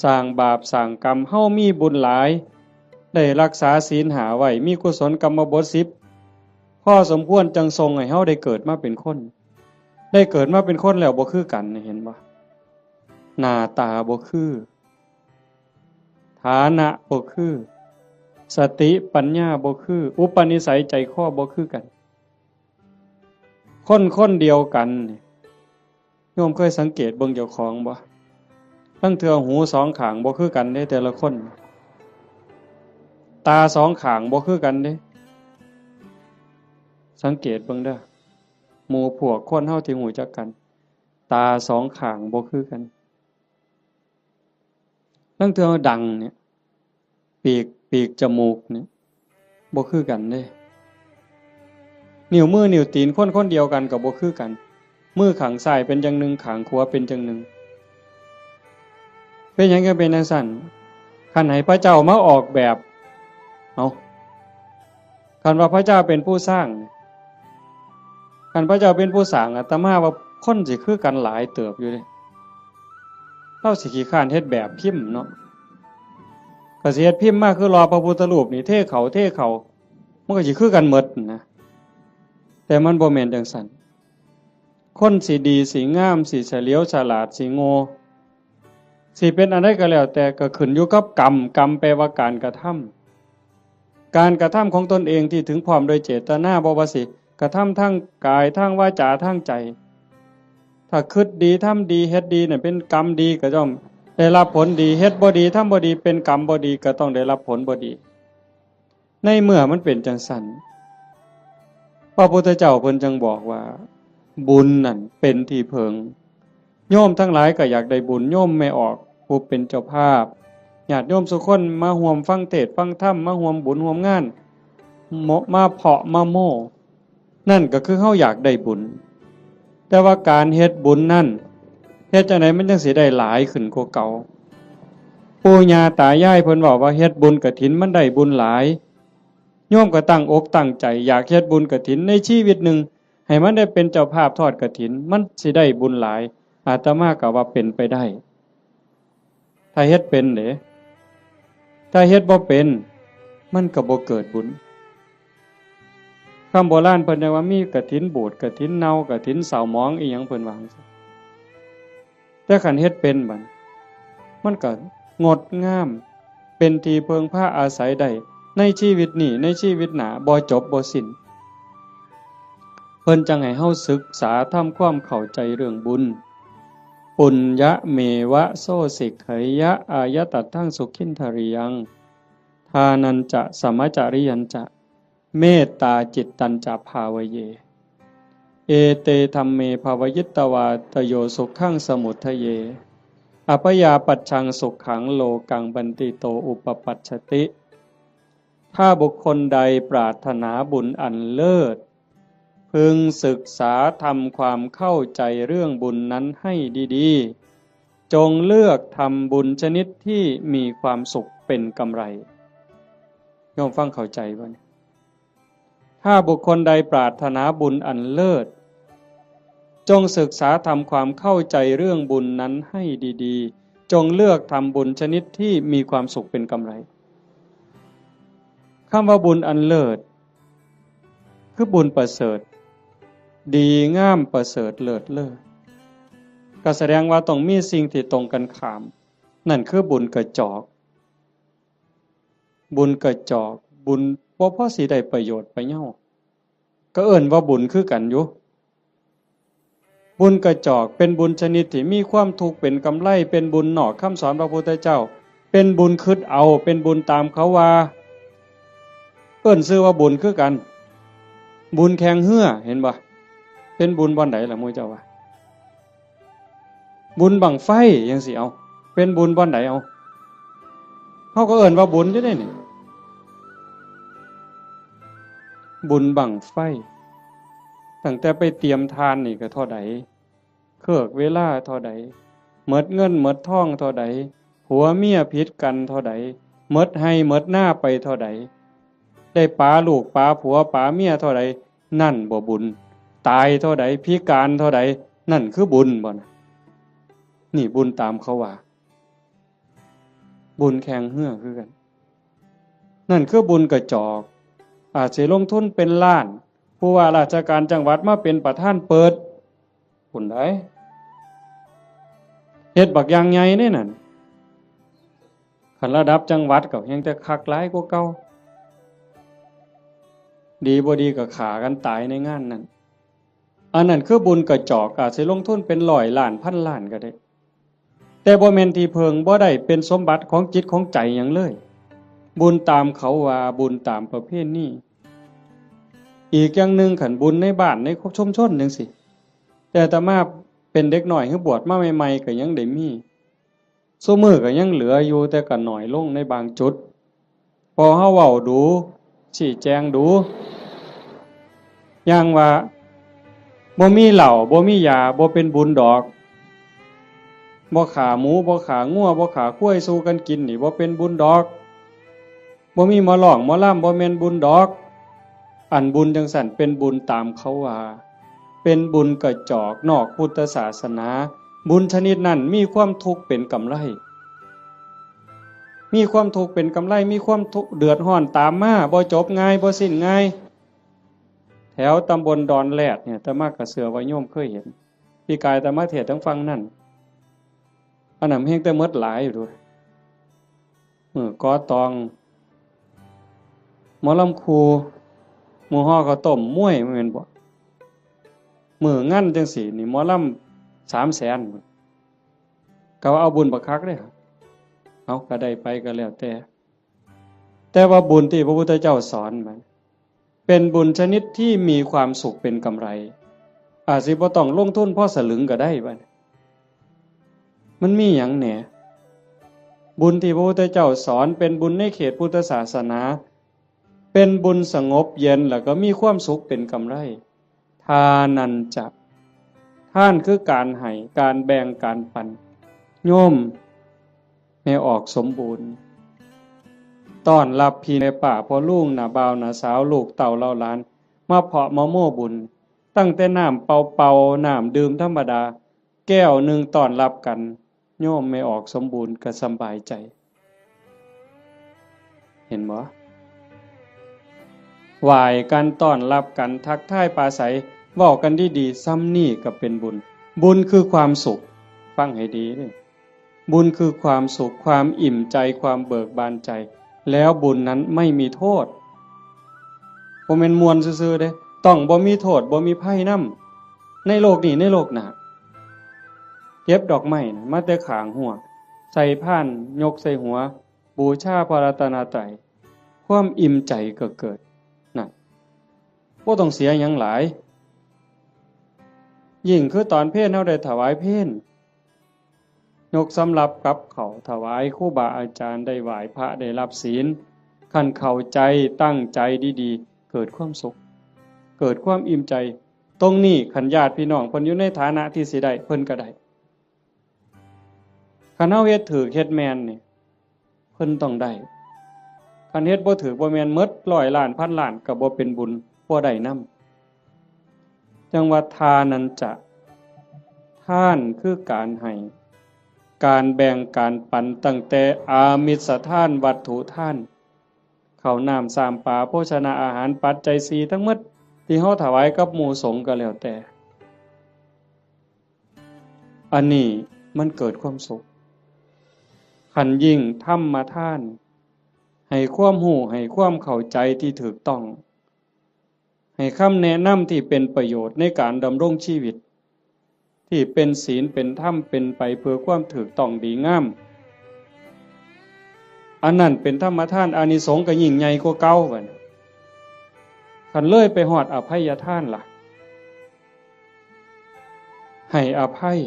สร้างบาปสร้างกรรม เฮามีบุญหลาย ได้รักษาศีลห้าไว้ มีกุศลกรรมบทสิบ พอสมควรจั่งส่งให้เฮาได้เกิดมาเป็นคน ได้เกิดมาเป็นคนแล้วบ่คือกัน เห็นบ่ หน้าตาบ่คือ ฐานะบ่คือ สติปัญญาบ่คือ อุปนิสัยใจคอบ่คือกัน คนคนเดียวกันนี่ โยมเคยสังเกตเบิ่งเจ้าของบ่ ลางเทื่อหูสองข้างบ่คือกันเด้แต่ละคน ตาสองข้างบ่คือกันเด้ สังเกตเบิ่งเด้อ หมู่พวกคนเฮาที่รู้จักกัน ตาสองข้างบ่คือกัน ลางเทื่อดังเนี่ย ปีก ปีกจมูกเนี่ย บ่คือกันเด้ นิ้วมือนิ้วตีนคนคนเดียวกันก็บ่คือกัน มือข้างซ้ายเป็นจั่งหนึ่ง ข้างขวาเป็นจั่งหนึ่ง เป็นหยังจั่งเป็นจั่งซั้น คันให้พระเจ้ามาออกแบบ เอ้า คันว่าพระเจ้าเป็นผู้สร้าง คันพระเจ้าเป็นผู้สร้าง อาตมาว่าคนสิคือกันหลายเติบอยู่เด้ ลาวสิขี้คร้านเฮ็ดแบบพิมพ์เนาะ ก็สิเฮ็ดพิมพ์มาคือหล่อพระพุทธรูปนี่ เทเขา เทเขา มันก็สิคือกันหมดนะ แต่มันบ่แม่นจั่งซั้น คนสิดี สิงาม สิเฉลียวฉลาด สิโง่ สิเป็นอันใดก็แล้วแต่ ก็ขึ้นอยู่กับกรรม กรรมแปลว่าการกระทำ การกระทำของตนเองที่ถึงพร้อมโดยเจตนา บ่ว่าสิกระทำทางกาย ทางวาจา ทางใจ ถ้าคิดดี ทำดี เฮ็ดดีเนี่ยเป็นกรรมดี ก็ต้องได้รับผลดี เฮ็ดบ่ดี ทำบ่ดี เป็นกรรมบ่ดี ก็ต้องได้รับผลบ่ดี ในเมื่อมันเป็นจั่งซั้น พระพุทธเจ้าเพิ่นจั่งบอกว่า บุญนั่นเป็นที่เพิ่ง โยมทั้งหลายก็อยากได้บุญ โยมแม่ออกผู้เป็นเจ้าภาพ ญาติโยมสุคนมาร่วมฟังเทศน์ฟังธรรม มาร่วมบุญร่วมงาน มาเพาะมาโม้ นั่นก็คือเฮาอยากได้บุญ แต่ว่าการเฮ็ดบุญนั่น เฮ็ดจั่งใดมันจั่งสิได้หลายขึ้นกว่าเก่า ปู่ย่าตายายเพิ่นเว้าว่าเฮ็ดบุญกฐินมันได้บุญหลาย โย โยมก็ตั้งอกตั้งใจ อยากเฮ็ดบุญกฐินในชีวิตหนึ่ง ให้มันได้เป็นเจ้าภาพทอดกฐิน มันสิได้บุญหลาย อาตมาก็ว่าเป็นไปได้ ถ้าเฮ็ดเป็นเด้ ถ้าเฮ็ดบ่เป็น มันก็บ่เกิดบุญ คำโบราณเพิ่นเรียกว่ามีกฐินบูด กฐินเน่า กฐินเศร้าหมอง อีหยังเพิ่นว่าจั่งซี้ แต่คันเฮ็ดเป็นบัด มันก็งดงาม เป็นที่เพิ่งพาอาศัยได้ ในชีวิตนี้ ในชีวิตหน้า บ่จบบ่สิ้น เพิ่นจั่งให้เฮาศึกษาทำความเข้าใจเรื่องบุญ ปุญญะเมวะโสสิกขยะอายะตัตถังสุขินทริยัง ทานัญจะสมจริยัญจะ เมตตาจิตตัญจะภาวะเย เอเตธัมเมภาวะยิตวาตโยสุขังสมุทเย อัพยาปัชชังสุขังโลกังบันติโตอุปปัชชติ ถ้าบุคคลใดปรารถนาบุญอันเลิศ พึงศึกษาทำความเข้าใจเรื่องบุญนั้นให้ดีๆ จงเลือกทำบุญชนิดที่มีความสุขเป็นกำไร โยมฟังเข้าใจบ่เนี่ย ถ้าบุคคลใดปรารถนาบุญอันเลิศ จงศึกษาทำความเข้าใจเรื่องบุญนั้นให้ดีๆ จงเลือกทำบุญชนิดที่มีความสุขเป็นกำไร คำว่าบุญอันเลิศ คือบุญประเสริฐ ดีงามประเสริฐเลิศเลอ ก็แสดงว่าต้องมีสิ่งที่ตรงกันข้าม นั่นคือบุญกระจอก บุญกระจอก บุญบ่พอสิได้ประโยชน์ประเยา ก็เอิ้นว่าบุญคือกันอยู่ บุญกระจอกเป็นบุญชนิดที่มีความทุกข์เป็นกำไร เป็นบุญนอกคำสอนพระพุทธเจ้า เป็นบุญคิดเอา เป็นบุญตามเขาว่า เอิ้นชื่อว่าบุญคือกัน บุญแข่งเฮือ เห็นบ่ เป็นบุญบ่อนใดล่ะหมู่เจ้าว่า บุญบั้งไฟจั่งซี้ เอา เป็นบุญบ่อนใด เอา เฮาก็เอิ้นว่าบุญอยู่เด้นี่ บุญบั้งไฟ ตั้งแต่ไปเตรียมทานนี่ก็เท่าใด เคิกเวลาเท่าใด หมดเงินหมดทองเท่าใด ผัวเมียผิดกันเท่าใด หมดไฮ่หมดนาไปเท่าใด ได้ป๋าลูกป๋าผัวป๋าเมียเท่าใด นั่นบ่บุญ ตายเท่าใด พิการเท่าใด นั่นคือบุญบ่นะ นี่บุญตามเขาว่า บุญแข่งเฮือคือกัน นั่นคือบุญกระจอก อาจสิลงทุนเป็นล้าน ผู้ว่าราชการจังหวัดมาเป็นประธานเปิด บุญใด เฮ็ดบักอย่างใหญ่เด้นั่น คันระดับจังหวัดก็แฮ่งแต่คักหลายกว่าเก่า ดีบ่ดีก็ฆ่ากันตายในงานนั้น อันนั้นคือบุญกระจอก อาจสิลงทุนเป็นร้อยล้านพันล้านก็ได้ แต่บ่แม่นที่เพิ่ง บ่ได้เป็นสมบัติของจิตของใจหยังเลย บุญตามเขาว่า บุญตามประเพณี อีกอย่างหนึ่ง คันบุญในบ้านในชุมชนจั่งซี้ แต่อาตมาเป็นเด็กน้อย คือบวชมาใหม่ๆ ก็ยังได้มี ซุมื้อก็ยังเหลืออยู่ แต่ก็น้อยลงในบางจุด พอเฮาเว้าดู๋ ชี้แจงดู๋ อย่างว่า บ่มีเหล้า บ่มียา บ่เป็นบุญดอก บ่ฆ่าหมู บ่ฆ่างัว บ่ฆ่าควายสู่กันกินนี่ บ่เป็นบุญดอก บ่มีหมอร้องหมอลำ บ่แม่นบุญดอก อันบุญจั่งซั้นเป็นบุญตามเขาว่า เป็นบุญกระจอกนอกพุทธศาสนา บุญชนิดนั้นมีความทุกข์เป็นกำไร มีความทุกข์เป็นกำไร มีความทุกข์เดือดร้อนตามมา บ่จบง่าย บ่สิ้นง่าย แถวตำบลดอนแรดเนี่ย อาตมาก็เชื่อว่าโยมเคยเห็น ปีกายอาตมาเทศน์ทางฝั่งนั่น อันนั้นแฮ่งแต่หมดหลายอยู่เด้ มื้อก่อตอง หมอลำครู มื้อห่อข้าวต้มมวย แม่นบ่ มื้องานจั่งซี้นี่ หมอลำสามแสน ก็ว่าเอาบุญบักคักเด้ เอาก็ได้ไปก็แล้วแต่ แต่ว่าบุญที่พระพุทธเจ้าสอนมัน เป็นบุญชนิดที่มีความสุขเป็นกำไร อาจสิบ่ต้องลงทุนพอสลึงก็ได้บัดนี้ มันมีหยังแหน่ บุญที่พระพุทธเจ้าสอนเป็นบุญในเขตพุทธศาสนา เป็นบุญสงบเย็นแล้วก็มีความสุขเป็นกำไร ทานัญจะ ทานคือการให้ การแบ่ง การปัน โยมแม่ออกสมบูรณ์ ต้อนรับพี่แม่ป้าพ่อลุงน้าบ่าวน้าสาวลูกเต้าเหล่าหลาน มาเพาะมาโม่บุญ ตั้งแต่น้ำเปล่าๆ น้ำดื่มธรรมดา แก้วหนึ่งต้อนรับกัน โยมแม่ออกสมบูรณ์ก็สำบายใจ เห็นบ่ ไหว้กันต้อนรับกันทักทายปราศรัย เว้ากันดีๆ ส่ำนี้ก็เป็นบุญ บุญคือความสุข ฟังให้ดีเด้อ บุญคือความสุข ความอิ่มใจ ความเบิกบานใจ แล้วบุญนั้นไม่มีโทษ บ่แม่นม่วนซื่อๆ เด้ ต้องบ่มีโทษ บ่มีภัยนำ ในโลกนี้ ในโลกหน้า เก็บดอกไม้นะ มาแต่ข้างฮั้ว ใส่พาน ยกใส่หัว บูชาพระรัตนตรัย ความอิ่มใจก็เกิด นั่น บ่ต้องเสียหยังหลาย ยิ่งคือตอนเพลเฮาได้ถวายเพล ยกสำรับกับข้าวถวายครูบาอาจารย์ ได้ไหว้พระ ได้รับศีล คันเข้าใจตั้งใจดีๆ เกิดความสุข เกิดความอิ่มใจ ตรงนี้คันญาติพี่น้องเพิ่นอยู่ในฐานะที่สิได้ เพิ่นก็ได้ คันเฮาเฮ็ดถูกเฮ็ดแม่นนี่ เพิ่นต้องได้ คันเฮ็ดบ่ถูกบ่แม่น หมดร้อยล้านพันล้านก็บ่เป็นบุญ บ่ได้นำ จั่งว่าทานัญจะ ทานคือการให้ การแบ่งการปัน ตั้งแต่อามิสทาน วัตถุทาน ข้าวน้ำ ซ้ำปลา โภชนาอาหาร ปัจจัยสี่ทั้งหมด ที่เฮาถวายกับหมู่สงฆ์ก็แล้วแต่ อันนี้มันเกิดความสุข คันยิ่งธรรมทาน ให้ความรู้ ให้ความเข้าใจที่ถูกต้อง ให้คำแนะนำที่เป็นประโยชน์ในการดำรงชีวิต ที่เป็นศีลเป็นธรรม เป็นไปเพื่อความถูกต้องดีงาม อันนั้นเป็นธรรมทาน อานิสงส์ก็ยิ่งใหญ่กว่าเก่าบัดนี้ คันเลยไปฮอดอภัยทานล่ะ ให้อภัย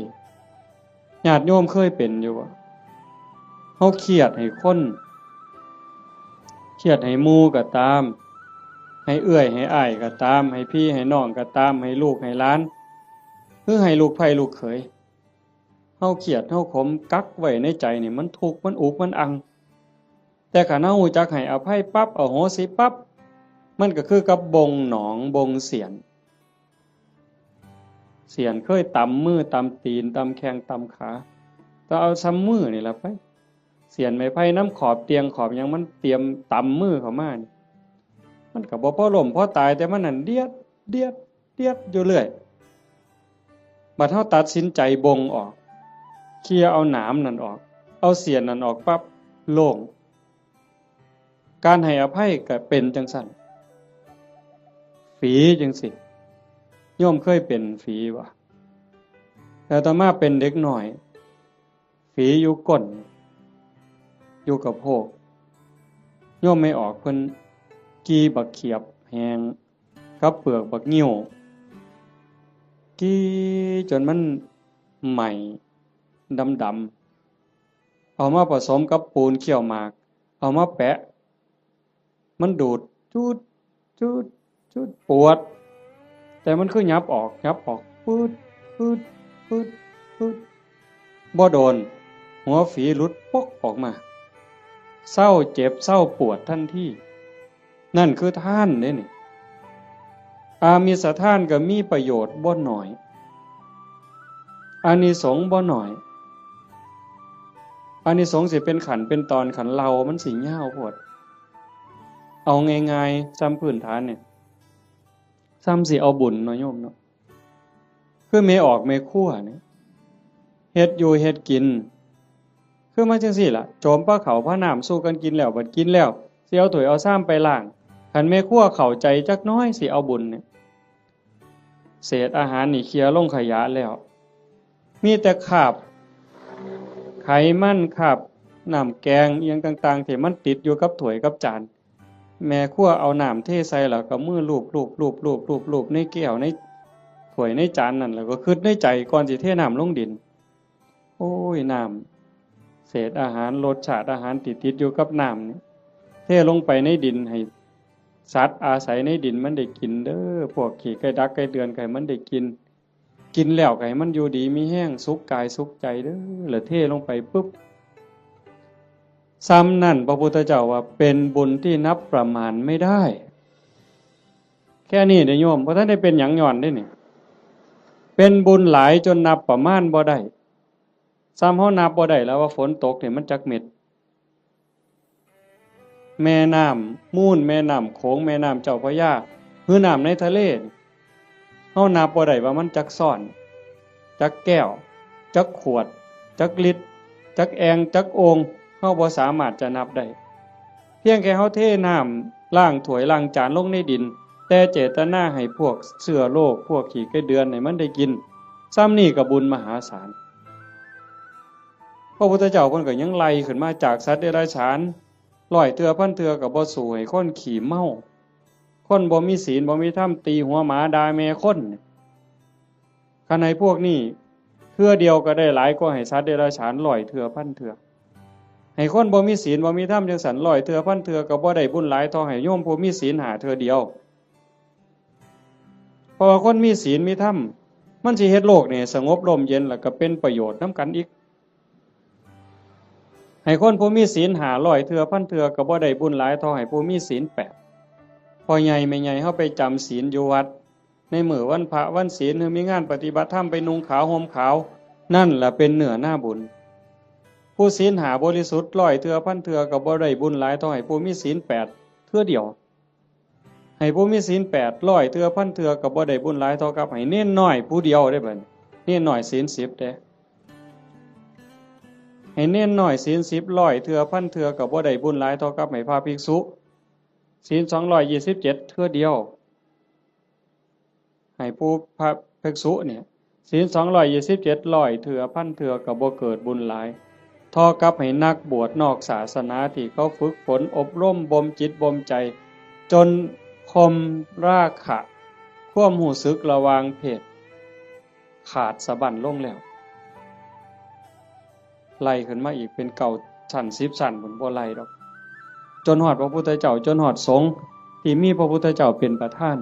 ญาติโยมเคยเป็นอยู่บ่ เฮาเครียดให้คน เครียดให้หมู่ก็ตาม ให้เอื้อยให้อ้ายก็ตาม ให้พี่ให้น้องก็ตาม ให้ลูกให้หลาน หรือให้ลูกใผลูกเขย เฮาเครียดเฮาขมกักไว้ในใจนี่ มันทุกข์มันอุกมันอัง แต่คันเฮารู้จักให้อภัยปั๊บ อโหสิปั๊บ มันก็คือกับบ่งหนองบ่งเสียน เสียนเคยตำมือตำตีนตำแข้งตำขา ก็เอาส่ำมือนี่ล่ะไป เสียนไม้ไผ่นำขอบเตียงขอบหยังมันเตรียมตำมือเข้ามานี่ มันก็บ่พอล้มพอตาย แต่มันนั่นเดียด เดียด เดียดอยู่เรื่อย บัดเฮาตัดสินใจบ่งออก เคลียร์เอาหนามนั่นออก เอาเสียนนั่นออกปั๊บ โล่ง การให้อภัยก็เป็นจั่งซั้น ฝีจั่งซี้ โยมเคยเป็นฝีบ่ อาตมาเป็นเด็กน้อย ฝีอยู่ก้น อยู่กะโพก โยมแม่ออกเพิ่นกี่บักเขียบแห้งกับเปลือกบักงิ้ว กี่จนมันไหม้ดำๆ เอามาผสมกับปูนเคี่ยวหมาก เอามาแปะ มันดูด จูด จูด จูด ปวด แต่มันคือหยับออก หยับออก ปืด ปืด ปืด ปืด บ่โดน หัวฝีหลุดปกออกมา เซาเจ็บ เซาปวดทันที นั่นคือทานเด้นี่ อามิสทานก็มีประโยชน์บ่น้อย อานิสงส์บ่น้อย อานิสงส์สิเป็นขั้นเป็นตอน คันเล่ามันสิยาวโพด เอาง่ายๆ ส่ำพื้นฐานเนี่ย ส่ำสิเอาบุญเนาะโยมเนาะ คือแม่ออกแม่ครัวเนี่ย เฮ็ดอยู่เฮ็ดกิน คือมาจั่งซี้ล่ะ โจมปาข้าวปาน้ำสู่กันกินแล้ว บัดกินแล้ว สิเอาถ้วยเอาชามไปล้าง คันแม่ครัวเข้าใจจักหน่อย สิเอาบุญเนี่ย เศษอาหารนี่เคลียร์ลงขยะแล้ว มีแต่คราบไขมัน คราบน้ำแกงอิหยังต่างๆ ที่มันติดอยู่กับถ้วยกับจาน แม่ครัวเอาน้ำเทใส่แล้วก็มือลูบลูบลูบลูบลูบลูบในแก้วในถ้วยในจานนั่น แล้วก็คิดในใจก่อนสิเทน้ำลงดิน โอ้ย น้ำ เศษอาหาร รสชาติอาหารที่ติดอยู่กับน้ำนี่ เทลงไปในดิน ให้สัตว์อาศัยในดินมันได้กินเด้อ พวกขี้ไก่ดักไก่เดือนก็ให้มันได้กิน กินแล้วก็ให้มันอยู่ดีมีแฮง สุขกายสุขใจเด้อ แล้วเทลงไปปุ๊บ ซ้ำนั่นพระพุทธเจ้าว่าเป็นบุญที่นับประมาณไม่ได้ แค่นี้เด้อโยม บ่ทันได้เป็นหยังย้อนเด้นี่ เป็นบุญหลายจนนับประมาณบ่ได้ ซ้ำเฮานับบ่ได้แล้วว่าฝนตกนี่มันจักเม็ด แม่น้ำมูล แม่น้ำโขง แม่น้ำเจ้าพระยา หรือน้ำในทะเล เฮานับบ่ได้ว่ามันจักซ้อน จักแก้ว จักขวด จักลิตร จักแอ่ง จักโอ่ง เฮาบ่สามารถจะนับได้ เพียงแค่เฮาเทน้ำล้างถ้วยล้างจานลงในดิน แต่เจตนาให้พวกเชื้อโรค พวกขี้ไก่เดือนให้มันได้กิน ซ้ำนี่ก็บุญมหาศาล พระพุทธเจ้าเพิ่นก็ยังไล่ขึ้นมาจากสัตว์เดรัจฉาน ร้อยเทื่อพันเทื่อก็บ่สู้ให้คนขี้เมา คนบ่มีศีลบ่มีธรรมตีหัวหมาด่าแม่คน คันให้พวกนี้เทื่อเดียวก็ได้หลายกว่าให้สัตว์เดรัจฉานร้อยเทื่อพันเทื่อ ให้คนบ่มีศีลบ่มีธรรมจังซั่นร้อยเทื่อพันเทื่อก็บ่ได้บุญหลายเท่าให้โยมผู้มีศีลห้าเทื่อเดียว เพราะว่าคนมีศีลมีธรรม มันสิเฮ็ดโลกนี่สงบร่มเย็น แล้วก็เป็นประโยชน์นำกันอีก ให้คนผู้มีศีลห้าร้อยเทื่อพันเทื่อก็บ่ได้บุญหลายเท่าให้ผู้มีศีลแปด พ่อใหญ่แม่ใหญ่เฮาไปจำศีลอยู่วัด ในมื้อวันพระวันศีล หรือมีงานปฏิบัติธรรมไปนุ่งขาวห่มขาว นั่นล่ะเป็นเนื้อนาบุญ ผู้ศีลห้าบริสุทธิ์ร้อยเทื่อพันเทื่อก็บ่ได้บุญหลายเท่าให้ผู้มีศีลแปดเทื่อเดียว ให้ผู้มีศีลแปดร้อยเทื่อพันเทื่อก็บ่ได้บุญหลายเท่ากับให้เณรน้อยผู้เดียวเด้บัดนี้ เณรน้อยศีลสิบเด้ ให้เณรน้อยศีลสิบร้อยเทื่อพันเทื่อก็บ่ได้บุญหลายเท่ากับให้พระภิกษุศีลสองร้อยยี่สิบเจ็ดเทื่อเดียว ให้ผู้พระภิกษุเนี่ย ศีลสองร้อยยี่สิบเจ็ดร้อยเทื่อพันเทื่อก็บ่เกิดบุญหลาย เท่ากับให้นักบวชนอกศาสนาที่เขาฝึกฝนอบรมบ่มจิตบ่มใจ จนข่มราคะ ความรู้สึกระหว่างเพศ ขาดสะบั้นลงแล้ว ไล่ขึ้นมาอีกเป็นเก้าชั้นสิบชั้นพุ้น บ่ไล่ดอก จนฮอดพระพุทธเจ้า จนฮอดสงฆ์ที่มีพระพุทธเจ้าเป็นประธาน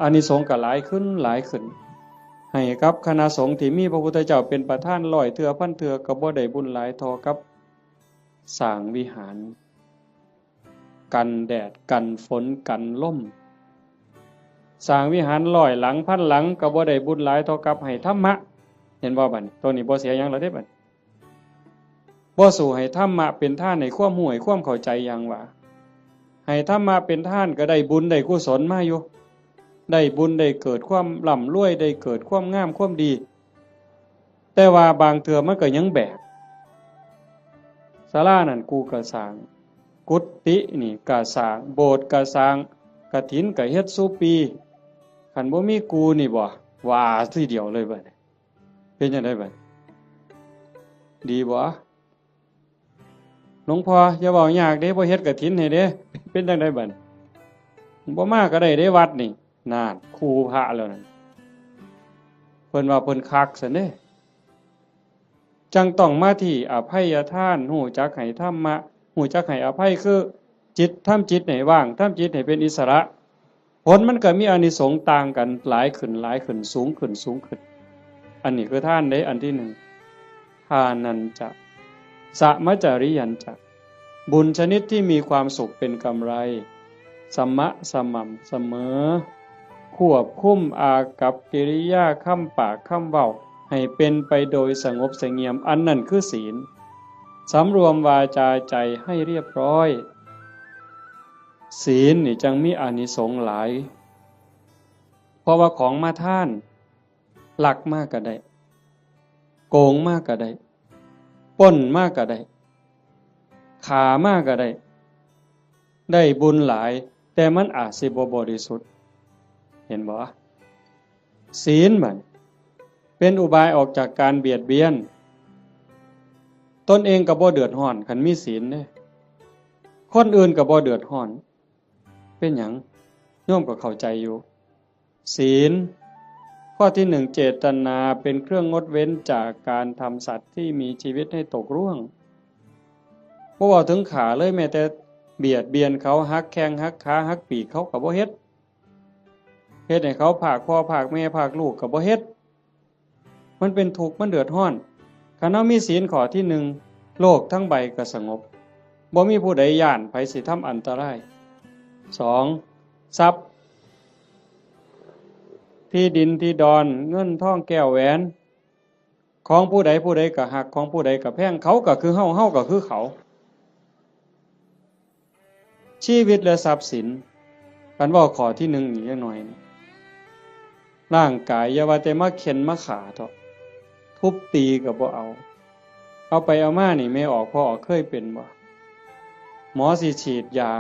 อานิสงส์ก็หลายขึ้นหลายขึ้น ให้กับคณะสงฆ์ที่มีพระพุทธเจ้าเป็นประธานร้อยเทื่อพันเทื่อก็บ่ได้บุญหลายเท่ากับสร้างวิหาร กันแดดกันฝนกันลม สร้างวิหารร้อยหลังพันหลังก็บ่ได้บุญหลายเท่ากับให้ธรรมะ เห็นบ่บัดนี้ ตัวนี้บ่เสียหยังแล้วเด้บัดนี้ บ่สู้ให้ธรรมะเป็นทานให้ความรู้ให้ความเข้าใจอย่างว่า ให้ธรรมะเป็นทานก็ได้บุญได้กุศลมาอยู่ ได้บุญได้เกิดความร่ำรวย ได้เกิดความงามความดี แต่ว่าบางเทื่อมันก็ยังแบก ศาลานั่นกูก็สร้าง กุฏินี่ก็สร้าง โบสถ์ก็สร้าง กฐินก็เฮ็ดซุปี คันบ่มีกูนี่บ่ ว่าทีเดียวเลยบัดนี้ เป็นจั่งใดบัดนี้ ดีบ่ หลวงพ่ออย่าเว้ายากเด้ บ่เฮ็ดกฐินให้เด้ เป็นจั่งใดบัดนี้ บ่มาก็ได้เด้วัดนี่ นั่น คู่พระแล้วนั่น เพิ่นว่าเพิ่นคักซั่นเด้ จั่งต้องมาที่อภัยทาน ฮู้จักให้ธรรมะ ฮู้จักให้อภัย คือจิต ทำจิตให้ว่าง ทำจิตให้เป็นอิสระ ผลมันก็มีอานิสงส์ต่างกัน หลายขึ้น หลายขึ้น สูงขึ้น สูงขึ้น อันนี้คือทานเด้ อันที่หนึ่ง ทานัญจะ สะมะจาริยัญจะ บุญชนิดที่มีความสุขเป็นกำไร สมะ สม่ำเสมอ ควบคุมอากัปกิริยา คำปาก คำเว้า ให้เป็นไปโดยสงบเสงี่ยม อันนั้นคือศีล สำรวมวาจาใจให้เรียบร้อย ศีลนี่จั่งมีอานิสงส์หลาย เพราะว่าของมาทาน ลักมาก็ได้ โกงมาก็ได้ ปล้นมาก็ได้ ฆ่ามาก็ได้ ได้บุญหลาย แต่มันอาจสิบ่บริสุทธิ์ เห็นบ่ ศีลบัดเป็นอุบายออกจากการเบียดเบียน ตนเองก็บ่เดือดร้อน คันมีศีลเด้ คนอื่นก็บ่เดือดร้อน เป็นหยัง โยมก็เข้าใจอยู่ ศีล ข้อที่หนึ่ง เจตนาเป็นเครื่องงดเว้นจากการทำสัตว์ที่มีชีวิตให้ตกร่วง บ่เว้าถึงฆ่าเลย แม้แต่เบียดเบียนเขา หักแข้งหักขา หักปีก เขาก็บ่เฮ็ด เฮ็ดให้เขาพรากพ่อพรากแม่พรากลูกก็บ่เฮ็ด มันเป็นทุกข์ มันเดือดร้อน คันเฮามีศีลข้อที่หนึ่ง โลกทั้งใบก็สงบ บ่มีผู้ใดย้านไผสิทำอันตราย สอง ทรัพย์ ที่ดินที่ดอน เงินทองแก้วแหวน ของผู้ใดผู้ใดก็ฮัก ของผู้ใดก็แพง เขาก็คือเฮา เฮาก็คือเขา ชีวิตและทรัพย์สิน คันเว้าข้อที่หนึ่งอีกจักหน่อยนี่ ร่างกายอย่าว่าแต่มาเฆ็่นมาฆ่าเถาะ ทุบตีก็บ่เอา เอาไปเอามานี่ แม่ออกพ่อออกเคยเป็นบ่ หมอสิฉีดยา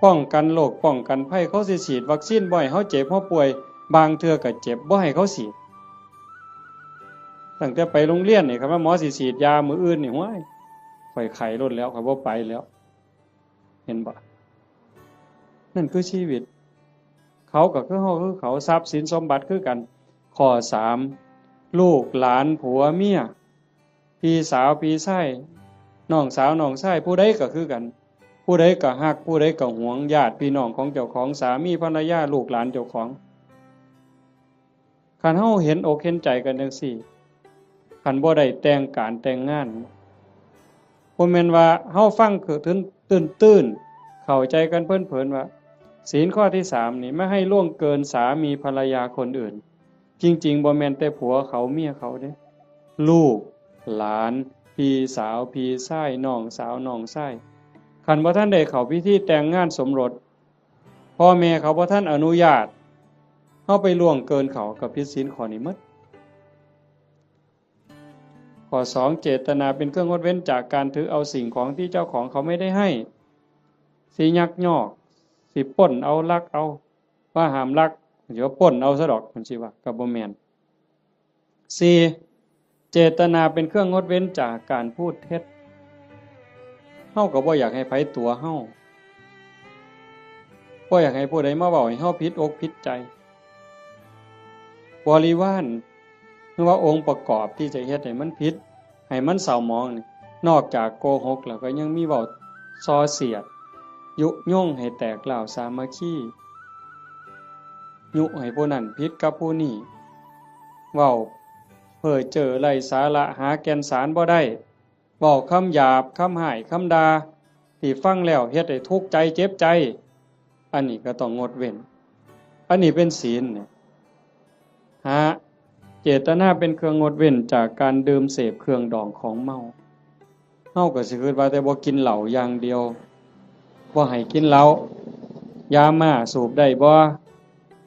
ป้องกันโรคป้องกันภัย เขาสิฉีดวัคซีนบ่ให้เฮาเจ็บเฮาป่วย บางเทื่อก็เจ็บบ่ให้เขาฉีด ตั้งแต่ไปโรงเรียนนี่ คันว่าหมอสิฉีดยามื้ออื่นนี่ ห้วย ข้อยไข้โลดแล้ว ข้อยบ่ไปแล้ว เห็นบ่ นั่นคือชีวิต เขาก็คือเฮาคือเขา ทรัพย์สินสมบัติคือกัน ข้อสาม ลูกหลานผัวเมีย พี่สาวพี่ชาย น้องสาวน้องชาย ผู้ใดก็คือกัน ผู้ใดก็ฮัก ผู้ใดก็หวง ญาติพี่น้องของเจ้าของ สามีภรรยา ลูกหลานเจ้าของ คันเฮาเห็นอกเห็นใจกันจั่งซี้ คันบ่ได้แต่งการแต่งงาน บ่แม่นว่าเฮาฟังคือตื้นๆ เข้าใจกันเผินๆ ว่า ศีลข้อที่สามนี่ ไม่ให้ล่วงเกินสามีภรรยาคนอื่น จริงๆ บ่แม่นแต่ผัวเขาเมียเขาเด้ ลูก หลาน พี่สาว พี่ชาย น้องสาว น้องชาย คันบ่ทันได้เข้าพิธีแต่งงานสมรส พ่อแม่เขาบ่ทันอนุญาต เฮาไปล่วงเกินเขา ก็ผิดศีลข้อนี้หมด ข้อสอง เจตนาเป็นเครื่องงดเว้นจากการถือเอาสิ่งของที่เจ้าของเขาไม่ได้ให้ สิยักยอก สิปล้นเอา ลักเอา ว่าห้ามลัก เดี๋ยวปล้นเอาซะดอก มันสิว่า ก็บ่แม่น สี่ เจตนาเป็นเครื่องงดเว้นจากการพูดเท็จ เฮาก็บ่อยากให้ไผตั๋วเฮา บ่อยากให้ผู้ใดมาเว้าให้เฮาผิดอกผิดใจ บริวาร หรือว่าองค์ประกอบที่จะเฮ็ดให้มันผิด ให้มันเศร้าหมองนี่ นอกจากโกหกแล้วก็ยังมีเว้าส่อเสียด ยุยงให้แตกร้าวสามัคคี ยุให้ผู้นั้นผิดกับผู้นี้ เว้าเพ้อเจ้อไร้สาระ หาแก่นสารบ่ได้ เว้าคำหยาบ คำฮ้าย คำด่า ที่ฟังแล้วเฮ็ดให้ทุกข์ใจเจ็บใจ อันนี้ก็ต้องงดเว้น อันนี้เป็นศีลเนี่ย ห้า เจตนาเป็นเครื่องงดเว้นจากการดื่มเสพเครื่องดองของเมา เฮาก็สิคิดว่าแต่บ่กินเหล้าอย่างเดียว บ่ให้กินเหล้า ยาม่าสูบได้บ่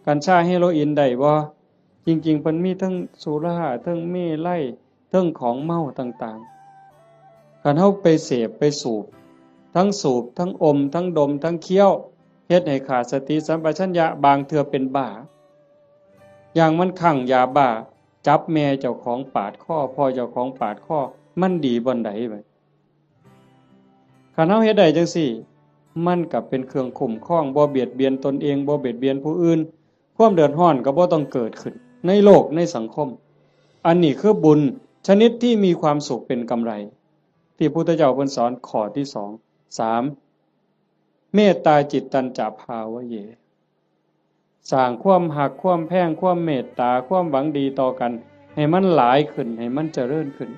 กัญชาเฮโรอีนได้บ่ จริงๆ เพิ่นมีทั้งสุรา ทั้งเมรัย ทั้งของเมาต่างๆ คันเฮาไปเสพไปสูบ ทั้งสูบ ทั้งอม ทั้งดม ทั้งเคี้ยว เฮ็ดให้ขาดสติสัมปชัญญะ บางเทื่อเป็นบ้า อย่างมันคลั่งยาบ้า จับแม่เจ้าของปาดคอ พ่อเจ้าของปาดคอ มันดีบ่อนใดบัด คันเฮาเฮ็ดได้จั่งซี้ มันก็เป็นเครื่องคุ้มครอง บ่เบียดเบียนตนเอง บ่เบียดเบียนผู้อื่น ความเดือดร้อนก็บ่ต้องเกิดขึ้น ในโลกในสังคม อันนี้คือบุญชนิดที่มีความสุขเป็นกำไร ที่พุทธเจ้าเพิ่นสอนข้อที่สอง สาม เมตตาจิตตัญจะภาวะเย สร้างความฮัก ความแพง ความเมตตา ความหวังดีต่อกัน ให้มันหลายขึ้น ให้มันเจริญขึ้น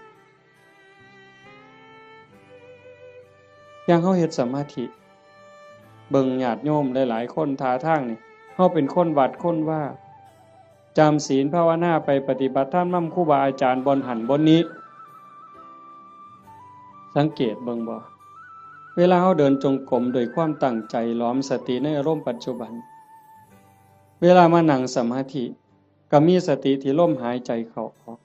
อย่างเฮาเฮ็ดสมาธิ เบิ่งญาติโยมหลายๆ คน ท่าทางนี่ เฮาเป็นคนวัดคนวา จำศีลภาวนาไป ปฏิบัติธรรมนำครูบาอาจารย์บ่อนหั่นบ่อนนี้ สังเกตเบิ่งบ่ เวลาเฮาเดินจงกรมด้วยความตั้งใจ หลอมสติในอารมณ์ปัจจุบัน เวลามานั่งสมาธิ ก็มีสติที่ลมหายใจเข้าออก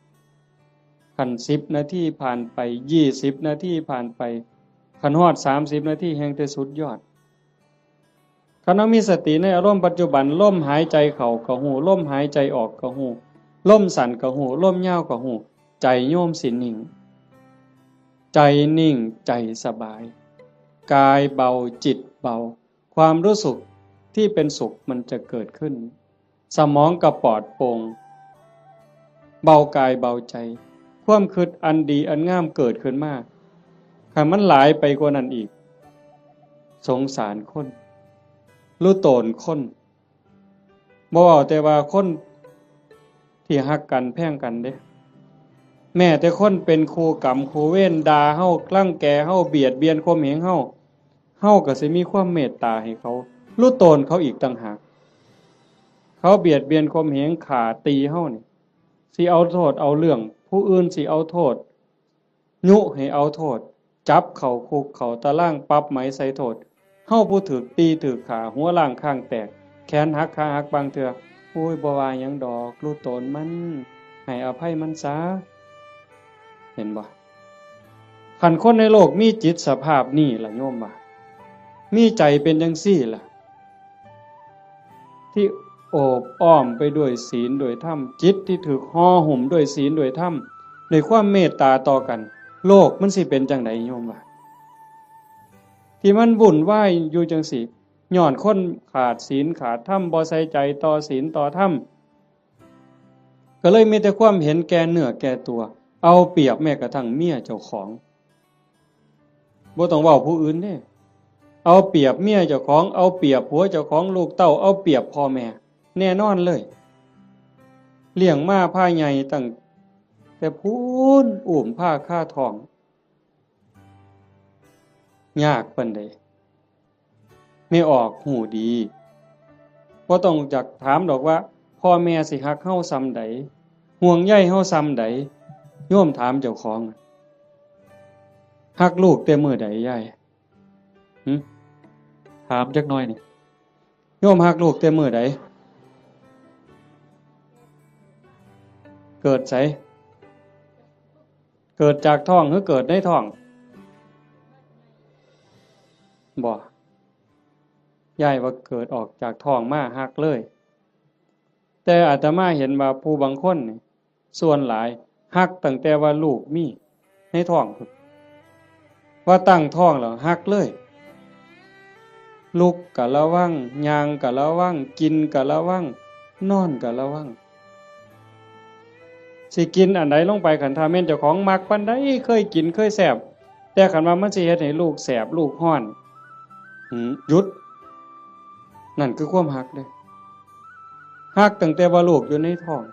คันสิบนาทีผ่านไป ยี่สิบนาทีผ่านไป คันฮอดสามสิบนาทีแฮ่งแต่สุดยอด คันเฮามีสติในอารมณ์ปัจจุบัน ลมหายใจเข้าก็ฮู้ ลมหายใจออกก็ฮู้ ลมสั้นก็ฮู้ ลมยาวก็ฮู้ ใจโยมสินิ่ง ใจนิ่ง ใจสบาย กายเบา จิตเบา ความรู้สึกที่เป็นสุขมันจะเกิดขึ้น สมองก็ปลอดโปร่ง เบากายเบาใจ ความคิดอันดีอันงามเกิดขึ้นมา คันมันหลายไปกว่านั้นอีก สงสารคน รู้ตนคน บ่เว้าแต่ว่าคนที่ฮักกันแพงกันเด้ แม้แต่คนเป็นคู่กรรมคู่เวร ด่าเฮา รังแกเฮา เบียดเบียนข่มเหงเฮา เฮาก็สิมีความเมตตาให้เขา รู้ตนเขาอีกต่างหาก เขาเบียดเบียนข่มเหง ฆ่าตีเฮานี่ สิเอาโทษเอาเรื่อง ผู้อื่นสิเอาโทษ ยุให้เอาโทษ จับเข้าคุกเข้าตาราง ปรับไหมใส่โทษ เฮาผู้ถูกตีถูกฆ่า หัวล้างคางแตก แขนหักขาหักบางเทื่อ โอ้ย บ่ว่าหยังดอก รู้ตนมัน ให้อภัยมันซะ เห็นบ่ คันคนในโลกมีจิตสภาพนี้ล่ะโยมว่า มีใจเป็นจังซี่ล่ะ ที่โอบอ้อมไปด้วยศีลด้วยธรรม จิตที่ถูกห่อหุ้มด้วยศีลด้วยธรรม ด้วยความเมตตาต่อกัน โลกมันสิเป็นจังใดโยมว่า ที่มันวุ่นวายอยู่จังซี่ ย้อนคนขาดศีลขาดธรรม บ่ใส่ใจต่อศีลต่อธรรม ก็เลยมีแต่ความเห็นแก่เนื้อแก่ตัว เอาเปรียบแม้กระทั่งเมียเจ้าของ บ่ต้องเว้าผู้อื่นเด้ เอาเปรียบเมียเจ้าของ เอาเปรียบผัวเจ้าของ ลูกเต้า เอาเปรียบพ่อแม่ แน่นอนเลย เลี้ยงมาพาใหญ่ตั้งแต่พู้น อุ้มพาคาท้อง ยากปานใด แม่ออกฮู้ดี บ่ต้องจักถามดอกว่า พ่อแม่สิฮักเฮาส่ำใด ห่วงใยเฮาส่ำใด โยมถามเจ้าของ ฮักลูกแต่มื้อใดยาย หึ ถามจักหน่อยนี่ โยมฮักลูกแต่มื้อใด เกิดไส เกิดจากท้องหรือเกิดในท้อง บ่ ยายว่าเกิดออกจากท้องมาฮักเลย แต่อาตมาเห็นว่าผู้บางคนนี่ ส่วนหลายฮักตั้งแต่ว่าลูกมีในท้องพุ้น ว่าตั้งท้องแล้วฮักเลย ลุกกะระวัง ย่างกะระวัง กินกะระวัง นอนกะระวัง สิกินอันใดลงไป คันถ้าแม่นเจ้าของมักปานใด เคยกินเคยแซ่บ แต่คันว่ามันสิเฮ็ดให้ลูกแสบลูกฮ้อน หืม หยุด นั่นคือความฮักเด้ ฮักตั้งแต่ว่าลูกอยู่ในท้อง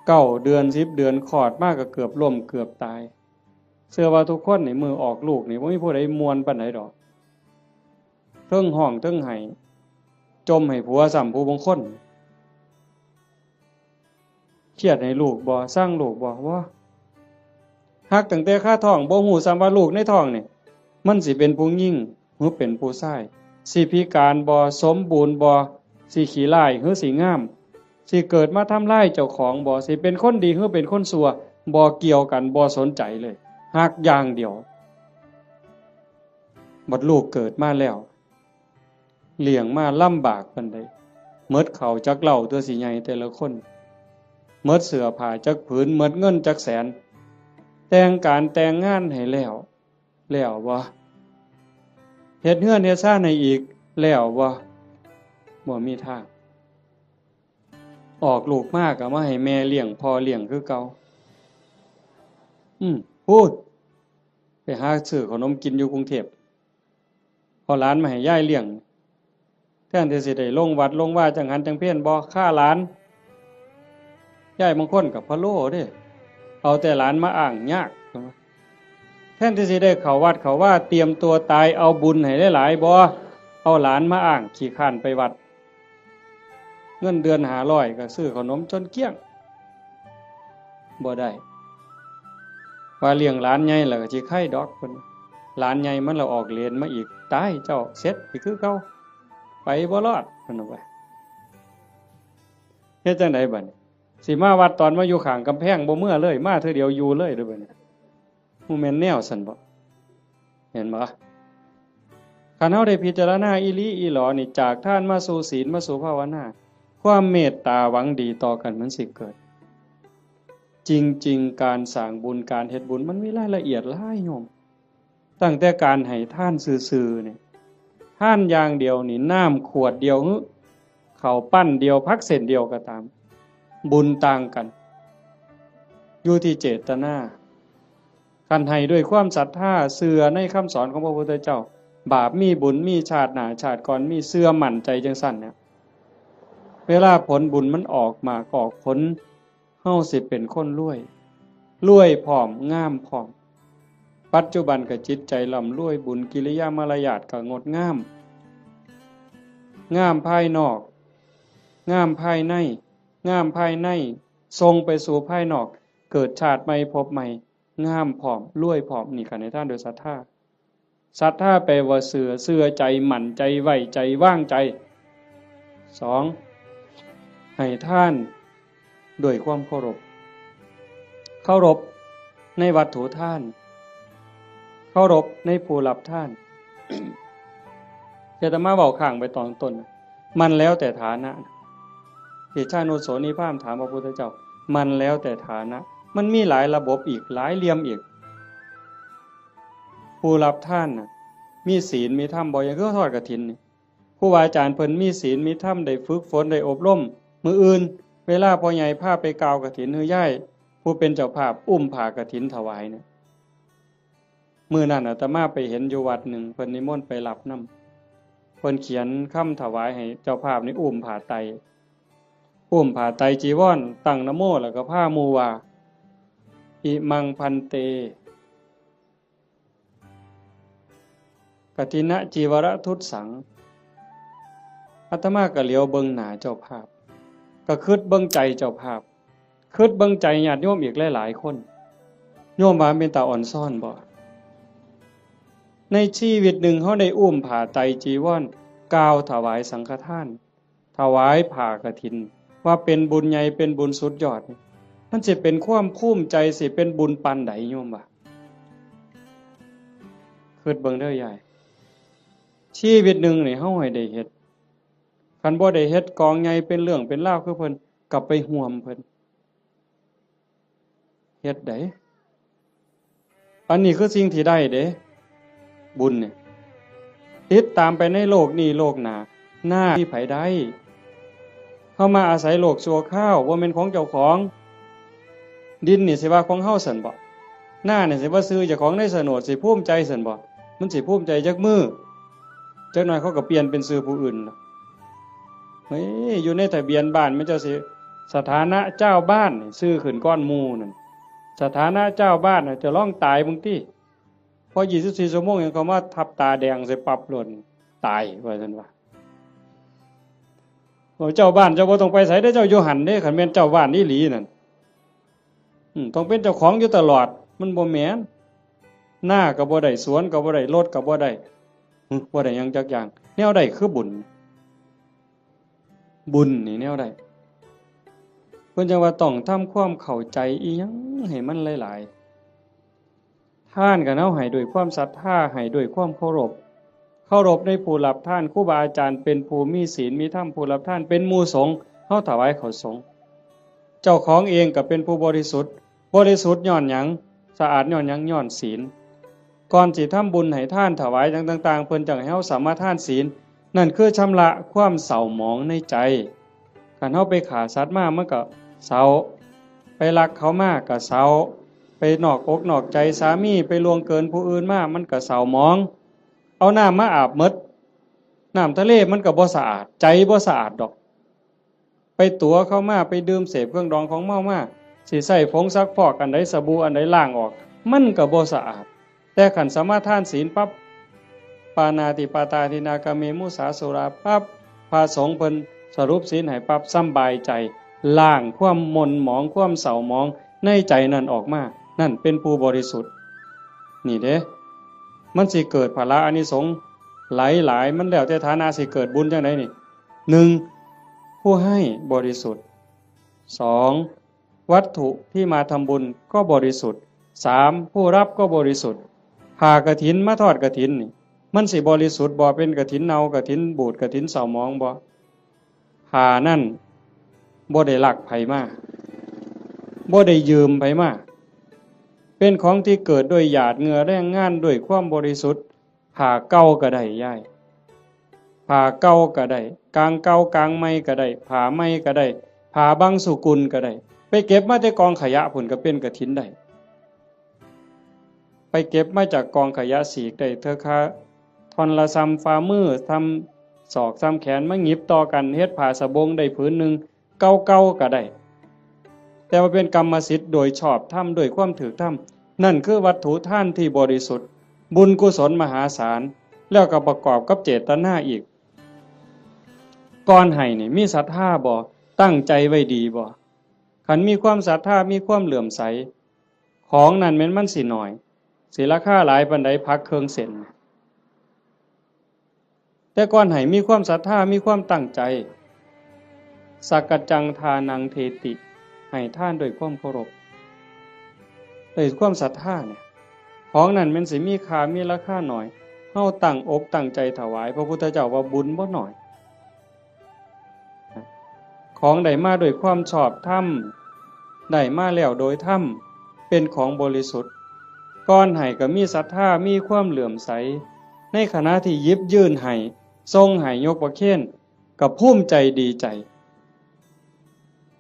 เก้าเดือน สิบเดือน คลอดมาก็เกือบล้มเกือบตาย เชื่อว่าทุกคนนี่มื้อออกลูกนี่บ่มีผู้ใดม่วนปานใดดอก เทิงฮ้องเทิงไห้ จ่มให้ผัวซ้ำผู้บางคน เครียดให้ลูกบ่ ซังลูกบ่ บ่ ฮักตั้งแต่คาท้อง บ่ฮู้ซ้ำว่าลูกในท้องนี่ มันสิเป็นผู้หญิงหรือเป็นผู้ชาย สิพิการบ่ สมบูรณ์บ่ สิขี้ร้ายหรือสิงาม สิเกิดมาทำลายเจ้าของบ่ สิเป็นคนดีหรือเป็นคนชั่ว บ่เกี่ยวกัน บ่สนใจเลย ฮักอย่างเดียว บัดลูกเกิดมาแล้ว เลี้ยงมาลำบากปานใด หมดข้าวจักเล้าตัวสิใหญ่แต่ละคน หมดเสื้อผ้าจักผืน หมดเงินจักแสน แต่งการแต่งงานให้แล้ว แล้วบ่ เฮ็ดเฮือนเฮ็ดซานให้อีก แล้วบ่ บ่มีทาง ออกลูกมาก็มาให้แม่เลี้ยงพ่อเลี้ยงคือเก่า อืม พูด ไปหาซื้อขนมกินอยู่กรุงเทพฯ เอาหลานมาให้ยายเลี้ยง แทนที่สิได้ลงวัดลงวาจังหันจังเพล บ่ ฆ่าหลาน ยายบางคนก็พะโล้เด้ เอาแต่หลานมาอ้างยาก แทนที่สิได้เข้าวัดเข้าวา เตรียมตัวตาย เอาบุญให้หลายๆ บ่ เอาหลานมาอ้าง ขี้คร้านไปวัด เงินเดือนห้าร้อยก็ซื้อขนมจนเกลี้ยง บ่ได้ ว่าเลี้ยงหลานใหญ่แล้วก็สิไคดอกเพิ่น หลานใหญ่มันละออกเหรนมาอีก ตายเจ้า เสร็จอีกคือเก่า ไปบ่รอดเพิ่นว่า เฮ็ดจั่งใดบัดนี้ สิมาวัดตอนมาอยู่ข้างกำแพงบ่เมือเลย มาเทื่อเดียวอยู่เลยเด้อบัดนี้ บ่แม่นแนวซั่นบ่ เห็นบ่ คันเฮาได้พิจารณาอีหลีอีหลอนี่ จากทานมาสู่ศีลมาสู่ภาวนา ความเมตตาหวังดีต่อกันมันสิเกิด จริงๆ การสร้างบุญ การเฮ็ดบุญ มันมีรายละเอียดหลายโยม ตั้งแต่การให้ทานซื่อๆ นี่ ทานอย่างเดียวนี่ น้ำขวดเดียวหรือ ข้าวปั้นเดียว ผักเส้นเดียวก็ตาม บุญต่างกัน อยู่ที่เจตนา คันให้ด้วยความศรัทธา เชื่อในคำสอนของพระพุทธเจ้า บาปมีบุญมี ชาติหน้าชาติก่อนมี เชื่อมั่นใจจั่งซั่นเนี่ย เวลาผลบุญมันออกหมากออกผล เฮาสิเป็นคนรวย รวยพร้อม งามพร้อม ปัจจุบันก็จิตใจร่ำรวย บุญกิริยามารยาทก็งดงาม งามภายนอก งามภายใน งามภายใน ส่งไปสู่ภายนอก เกิดชาติใหม่ภพใหม่ งามพร้อม รวยพร้อม นี่ก็ให้ทานด้วยศรัทธา ศรัทธาแปลว่าเชื่อ เชื่อใจ มั่นใจ ไว้ใจ วางใจ สอง ให้ทานด้วยความเคารพ เคารพในวัตถุทาน เคารพในผู้รับทาน อาตมาเว้าค้างไปตอนต้น มันแล้วแต่ฐานะ เตชะโนโสนิพามถามพระพุทธเจ้า มันแล้วแต่ฐานะ มันมีหลายระบบอีก หลายเหลี่ยมอีก ผู้รับทานน่ะ มีศีลมีธรรมบ่ อย่างคือทอดกฐินนี่ ครูบาอาจารย์เพิ่นมีศีลมีธรรม ได้ฝึกฝน ได้อบรม มื้ออื่น เวลาพ่อใหญ่พาไปกล่าวกฐิน หรือยายผู้เป็นเจ้าภาพอุ้มผ้ากฐินถวายเนี่ย มื้อนั้นอาตมาไปเห็นอยู่วัดหนึ่ง เพิ่นนิมนต์ไปรับนำ เพิ่นเขียนคำถวายให้เจ้าภาพนี่อุ้มผ้าไตร อุ้มผ้าไตรจีวร ตั้งนะโม แล้วก็พาหมู่ว่า อิมัง ภันเต กฐินจีวรทุสสัง อาตมาก็เหลียวเบิ่งหน้าเจ้าภาพ ก็คิดเบิ่งใจเจ้าภาพ คิดเบิ่งใจญาติโยมอีกหลายๆคน โยมว่าเป็นตาอ่อนซ้อนบ่ ในชีวิตหนึ่งเฮาได้อุ้มผ้าไตรจีวร กล่าวถวายสังฆทาน ถวายผ้ากฐิน ว่าเป็นบุญใหญ่ เป็นบุญสุดยอดนี่ มันสิเป็นความภูมิใจ สิเป็นบุญปานใด โยมว่า คิดเบิ่งเด้อยาย ชีวิตหนึ่งนี่เฮาให้ได้เฮ็ด คันบ่ได้เฮ็ดกองใหญ่เป็นเรื่องเป็นราวคือเพิ่น ก็ไปห่วมเพิ่น เฮ็ดได้ อันนี้คือสิ่งที่ได้เด้ บุญเนี่ย ติดตามไปในโลกนี้โลกหน้า หน้าที่ไผได้ เฮามาอาศัยโลกชั่วคราว บ่แม่นของเจ้าของ ดินนี่สิว่าของเฮาซั่นบ่ หน้านี่สิว่าชื่อเจ้าของในโฉนด สิภูมิใจซั่นบ่ มันสิภูมิใจจักมื้อ จักหน่อยเขาก็เปลี่ยนเป็นชื่อผู้อื่นล่ะ เฮ้ย อยู่ในทะเบียนบ้านมันเจ้าสิ สถานะเจ้าบ้านนี่ชื่อขึ้นก่อนหมู่นั่น สถานะเจ้าบ้านน่ะ จะร้องตายบางที พอยี่สิบสี่ชั่วโมงยังเขามาทับตาแดงใส่ปรับหล่น ตายว่าซั่นว่า โอ้ เจ้าบ้านเจ้าบ่ต้องไปไสเด้อ เจ้าอยู่หั่นเด้ คันแม่นเจ้าบ้านอีหลีนั่น อืม ต้องเป็นเจ้าของอยู่ตลอด มันบ่แม่น นาก็บ่ได้ สวนก็บ่ได้ รถก็บ่ได้ หึ บ่ได้หยังจักอย่าง แนวใดคือบุญ บุญนี่แนวใด เพิ่นจั่งว่าต้องทำความเข้าใจอีหยังให้มันหลายๆ ทานก็เฮาให้ด้วยความศรัทธา ให้ด้วยความเคารพ เคารพในผู้รับทาน ครูบาอาจารย์เป็นผู้มีศีลมีธรรม ผู้รับทานเป็นหมู่สงฆ์ เฮาถวายข้าวสงฆ์ เจ้าของเองก็เป็นผู้บริสุทธิ์ บริสุทธิ์ย้อนหยัง สะอาดย้อนหยัง ย้อนศีล ก่อนสิทำบุญให้ทานถวายหยังต่างๆ เพิ่นจั่งให้เฮาสมาทานศีล นั่นคือชำระความเศร้าหมองในใจ คันเฮาไปฆ่าสัตว์มามันก็เศร้า ไปลักเขามาก็เศร้า ไปนอกอกนอกใจสามี ไปล่วงเกินผู้อื่นมา มันก็เศร้าหมอง เอาน้ำมาอาบหมด น้ำทะเลมันก็บ่สะอาด ใจบ่สะอาดดอก ไปตั๋วเข้ามา ไปดื่มเสพเครื่องดองของเมามา สิใช้ผงซักฟอกอันใด สบู่อันใดล้างออก มันก็บ่สะอาด แต่คันสมาทานศีลปั๊บ ปาณาติปาตาทินนากาเมมุสาสุราปั๊บ พระสงฆ์เพิ่นสรุปศีลให้ปั๊บ สำบายใจ ล้างความหม่นหมอง ความเศร้าหมองในใจนั่นออกมา นั่นเป็นผู้บริสุทธิ์ นี่เด้ มันสิเกิดผละอานิสงส์หลายๆ มันแล้วแต่ฐานะสิเกิดบุญจั่งใดนี่ หนึ่ง ผู้ให้บริสุทธิ์ สอง วัตถุที่มาทำบุญก็บริสุทธิ์ สาม ผู้รับก็บริสุทธิ์ ผ้ากฐินมาทอดกฐินนี่ มันสิบริสุทธิ์บ่ เป็นกฐินเน่า กฐินบูด กฐินเศร้าหมองบ่ ผ้านั่นบ่ได้ลักไผมา บ่ได้ยืมไผมา เป็นของที่เกิดด้วยหยาดเหงื่อแรงงาน ด้วยความบริสุทธิ์ ผ้าเก่าก็ได้ยาย ผ้าเก่าก็ได้ กางเก่ากางใหม่ก็ได้ ผ้าใหม่ก็ได้ ผ้าบางสุกุลก็ได้ ไปเก็บมาแต่กองขยะพุ้นก็เป็นกฐินได้ ไปเก็บมาจากกองขยะ สีกได้เทื่อคาท่อนละส่ำฝ่ามือ ส่ำศอก ส่ำแขน มาหยิบต่อกันเฮ็ดผ้าสบงได้ผืนหนึ่ง เก่าๆก็ได้ แต่ว่าเป็นกรรมสิทธิ์โดยชอบธรรม ด้วยความถูกธรรม นั่นคือวัตถุทานที่บริสุทธิ์ บุญกุศลมหาศาล แล้วก็ประกอบกับเจตนาอีก ก่อนให้นี่มีศรัทธาบ่ ตั้งใจไว้ดีบ่ คันมีความศรัทธา มีความเลื่อมใส ของนั่นแม่นมันสิน้อย สิราคาหลายปานใด ผักเครื่องเส้น แต่ก่อนให้มีความศรัทธา มีความตั้งใจ สักกัจจังทานังเทติ ให้ทานด้วยความเคารพ ด้วยความศรัทธาเนี่ย ของนั่นแม่นสิมีค่า มีราคาน้อย เฮาตั้งอกตั้งใจถวาย พระพุทธเจ้าว่าบุญบ่น้อย ของได้มาด้วยความชอบธรรม ได้มาแล้วโดยธรรม เป็นของบริสุทธิ์ ก่อนให้ก็มีศรัทธา มีความเลื่อมใส ในขณะที่หยิบยื่นให้ ส่งให้ ยกประเคน ก็ภูมิใจดีใจ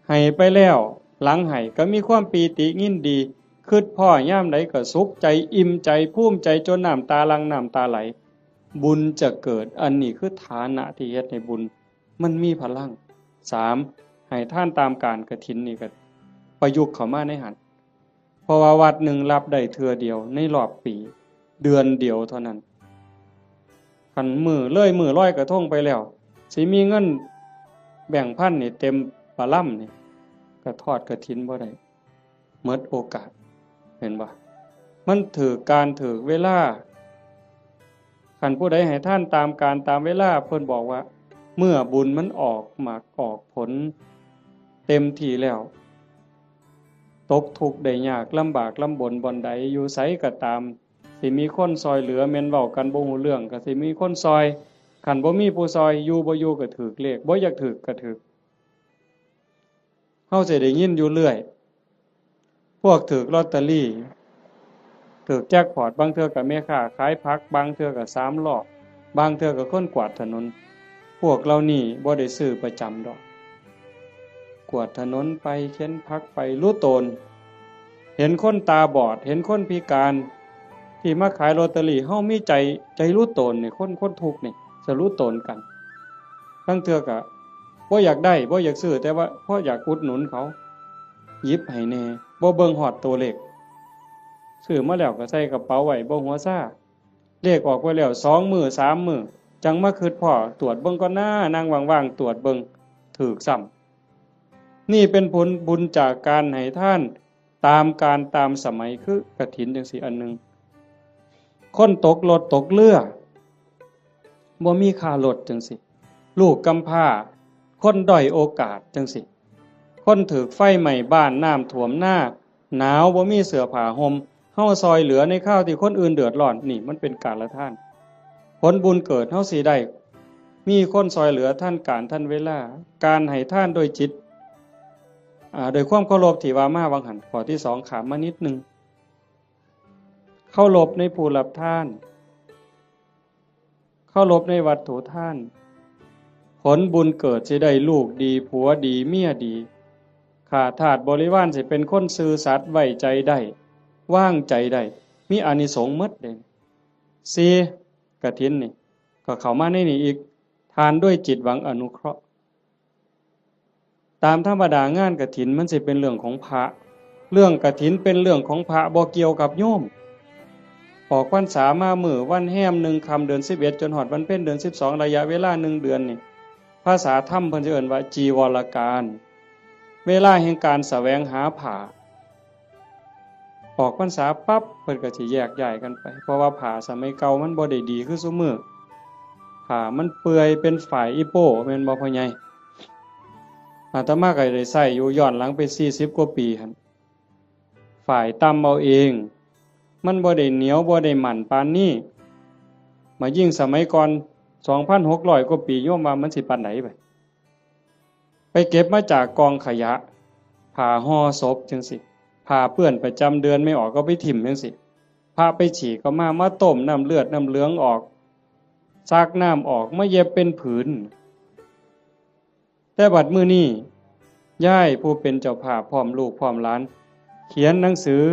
ให้ไปแล้ว หลังให้ก็มีความปีติยินดี คิดพ้อยามใดก็สุขใจ อิ่มใจ ภูมิใจ จนน้ำตาหลั่ง น้ำตาไหล บุญจะเกิด อันนี้คือฐานะที่เฮ็ดให้บุญมันมีพลัง สาม ให้ทานตามการกฐิน นี่ก็ประยุกต์เข้ามาในหั้น เพราะว่าวัดหนึ่งรับได้เทื่อเดียวในรอบปี เดือนเดียวเท่านั้น คันมื้อเลยมื้อลอยกระทงไปแล้ว สิมีเงินแบงค์พันนี่เต็มปะลำนี่ ก็ทอดกฐินบ่ได้ หมดโอกาส เห็นบ่ มันถูกการถูกเวลา คันผู้ใดให้ทานตามการตามเวลา เพิ่นบอกว่า เมื่อบุญมันออกหมากออกผลเต็มที่แล้ว ตกทุกข์ได้ยาก ลำบากลำบนบ่อนใด อยู่ไสก็ตาม สิมีคนซอยเหลือ แม่นเว้ากันบ่ฮู้เรื่อง ก็สิมีคนซอย คันบ่มีผู้ซอย อยู่บ่อยู่ก็ถูกเลข บ่อยากถูกก็ถูก เฮาสิได้ยินอยู่เรื่อย พวกถูกลอตเตอรี่ ถูกแจ็คพอต บางเทื่อก็แม่ค้าขายผัก บางเทื่อก็สามล้อ บางเทื่อก็คนกวาดถนน พวกเหล่านี้บ่ได้ซื้อประจำดอก กวาดถนนไป เข็นผักไป หลู่ตน เห็นคนตาบอด เห็นคนพิการ ที่มาขายลอตเตอรี่ เฮามีใจ ใจหลู่ตนนี่ คน คนทุกข์นี่ สิหลู่ตนกัน บางเทื่อก็บ่อยากได้ บ่อยากซื้อ แต่ว่าพออยากอุดหนุนเขา หยิบให้แหน่ บ่เบิ่งฮอดตัวเลข ซื้อมาแล้วก็ใส่กระเป๋าไว้ บ่หัวซา เลขออกไปแล้ว สองมื้อ สามมื้อ จั่งมาคิดพ้อ ตรวจเบิ่งก่อนนา นั่งว่างๆ ตรวจเบิ่ง ถูกซ้ำ นี่เป็นผลบุญจากการให้ทานตามกาลตามสมัย คือกฐินจั่งซี้อันหนึ่ง คนตกรถตกเรือ บ่มีค่ารถจั่งซี้ ลูกกำพร้า คนด้อยโอกาสจั่งซี้ คนถูกไฟไหม้บ้าน น้ำท่วมนา หนาวบ่มีเสื้อผ้าห่ม เฮาซอยเหลือในคราวที่คนอื่นเดือดร้อน นี่มันเป็นการละทาน ผลบุญเกิดเฮาสิได้ มีคนซอยเหลือทันการทันเวลา การให้ทานโดยจิต อ่า โดยความเคารพที่ว่ามาหว่างหั้น ข้อที่สองข้ามมานิดหนึ่ง เคารพในผู้รับทาน เคารพในวัตถุทาน ผลบุญเกิดสิได้ลูกดี ผัวดี เมียดี ข้าทาสบริวารสิเป็นคนซื่อสัตย์ ไว้ใจได้ วางใจได้ มีอานิสงส์หมดเด้ สี่ กฐินนี่ ก็เข้ามาในนี่อีก ทานด้วยจิตหวังอนุเคราะห์ ตามธรรมดางานกฐินมันสิเป็นเรื่องของพระ เรื่องกฐินเป็นเรื่องของพระ บ่เกี่ยวกับโยม ออกพรรษามามื้อวันแฮมหนึ่งค่ำเดือนสิบเอ็ด จนฮอดวันเพ็ญเดือนสิบสอง ระยะเวลาหนึ่งเดือนนี่ ภาษาธรรมเพิ่นสิเอิ้นว่าจีวรกาล เวลาแห่งการแสวงหาผ้า ออกพรรษาปั๊บ เพิ่นก็สิแยกย้ายกันไป เพราะว่าผ้าสมัยเก่ามันบ่ได้ดีคือซุมื้อ ผ้ามันเปื่อยเป็นฝ้ายอีโป้ แม่นบ่พ่อใหญ่ อาตมาก็ได้ใช้อยู่ย้อนหลังไปสี่สิบกว่าปีหั่น ฝ้ายตำเอาเอง มันบ่ได้เหนียวบ่ได้มั่นปานนี้ มายิ่งสมัยก่อน สองพันหกร้อยกว่าปี โยมว่ามันสิปานใดบัด ไปเก็บมาจากกองขยะ ผ้าห่อศพจั่งซี้ ผ้าเปื้อนประจำเดือนไม่ออกก็ไปถิ่มจั่งซี้ พระไปฉี่ก็มา มาต้มน้ำเลือดน้ำเหลืองออก ซักน้ำออก มาเย็บเป็นผืน แต่บัดมื้อนี้ ยายผู้เป็นเจ้าภาพพร้อมลูกพร้อมหลาน เขียนหนังสือ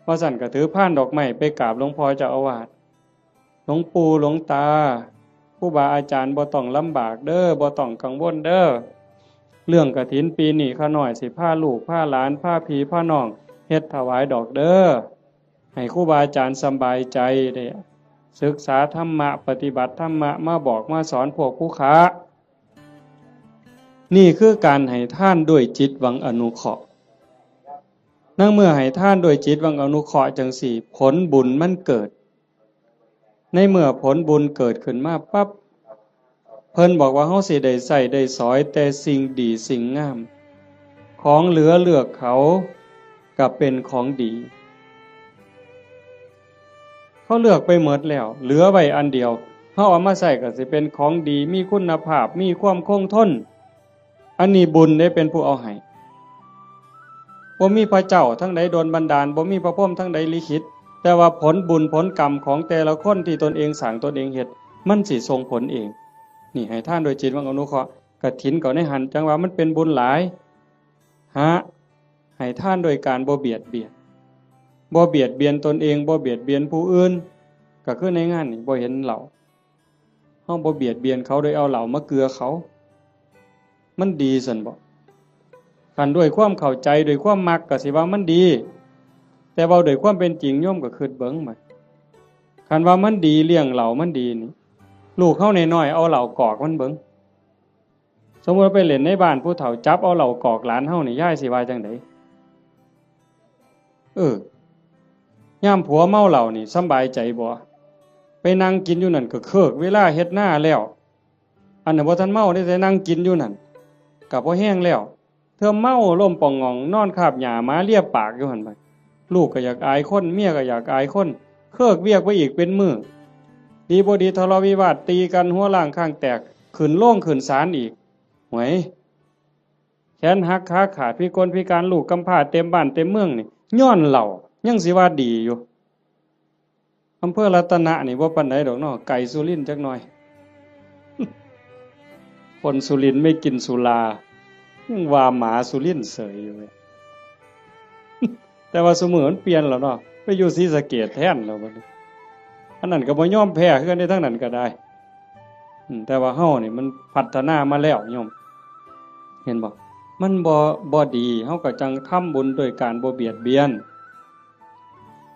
ว่าซั่นก็ถือพานดอกไม้ไปกราบหลวงพ่อเจ้าอาวาส หลวงปู่หลวงตา ครูบาอาจารย์บ่ต้องลำบากเด้อ บ่ต้องกังวลเด้อ เรื่องกฐินปีนี้ข้าน้อยสิพาลูกพาหลานพาพี่พาน้องเฮ็ดถวายดอกเด้อ ให้ครูบาอาจารย์สำบายใจได้ศึกษาธรรมะ ปฏิบัติธรรมะ มาบอกมาสอนพวกผู้ค้า นี่คือการให้ทานด้วยจิตหวังอนุเคราะห์ ในเมื่อให้ทานด้วยจิตหวังอนุเคราะห์จังซี้ ผลบุญมันเกิด ในเมื่อผลบุญเกิดขึ้นมาปั๊บ เพิ่นบอกว่าเฮาสิได้ใช้ได้สอยแต่สิ่งดีสิ่งงาม ของเหลือเลือกเขาก็เป็นของดี เขาเลือกไปหมดแล้ว เหลือไว้อันเดียว เฮาเอามาใช้ก็สิเป็นของดี มีคุณภาพ มีความคงทน อันนี้บุญได้เป็นผู้เอาให้ บ่มีพระเจ้าทั้งใดดลบันดาล บ่มีพระพรหมทั้งใดลิขิต แต่ว่าผลบุญผลกรรมของแต่ละคนที่ตนเองสร้างตนเองเฮ็ด มันสิส่งผลเอง นี่ให้ทานโดยจิตหวังอนุเคราะห์ กฐินก็ในหั้น จั่งว่ามันเป็นบุญหลาย หา ให้ทานโดยการบ่เบียดเบียน บ่เบียดเบียนตนเอง บ่เบียดเบียนผู้อื่น ก็คือในงานนี่บ่เห็นเหล้า เฮาบ่เบียดเบียนเขาโดยเอาเหล้ามาเกือเขา มันดีซั่นบ่ คันด้วยความเข้าใจ ด้วยความมักก็สิว่ามันดี แต่เว้าด้วยความเป็นจริง โยมก็คิดเบิ่งบัด คันว่ามันดี เลี้ยงเหล้ามันดีนี่ ลูกเฮาน้อยๆ เอาเหล้ากอกมันเบิ่ง สมมุติว่าไปเล่นในบ้านผู้เฒ่าจับเอาเหล้ากอกหลานเฮานี่ ยายสิว่าจั่งใด เออ ยามผัวเมาเหล้านี่สำบายใจบ่ ไปนั่งกินอยู่นั่นก็เคิกเวลาเฮ็ดนาแล้ว อันนั้นบ่ทันเมาเด้ แต่นั่งกินอยู่นั่นก็พอแฮงแล้ว เทื่อเมาล้มป่องหง่อง นอนคาบหญ้าหมาเลียปากอยู่หั่นบัด ลูกก็อยากอายคน เมียก็อยากอายคน เคิกเวียกไปอีกเป็นมื้อ ดีบ่ดีทะเลาะวิวาทตีกันหัวร้างข้างแตก ขึ้นโรงขึ้นศาลอีก หวย แขนหักขาขาด พิกลพิการ ลูกกำพร้าเต็มบ้านเต็มเมืองนี่ ย้อนเหล้า ยังสิว่าดีอยู่ อำเภอรัตนะนี่บ่ปานใดดอกเนาะ ไกลสุรินทร์จักหน่อย คนสุรินทร์ไม่กินสุรา ยังว่าหมาสุรินทร์เสยอยู่เว้ย แต่ว่าซุมื้อมันเปลี่ยนแล้วเนาะ ไปอยู่ศรีสะเกษแทนแล้วบัดนี้ อันนั้นก็บ่ยอมแพ้คือกันเด้ ทางนั้นก็ได้ อืม แต่ว่าเฮานี่มันพัฒนามาแล้วโยม เห็นบ่ มันบ่ บ่ดี เฮาก็จั่งทำบุญด้วยการบ่เบียดเบียน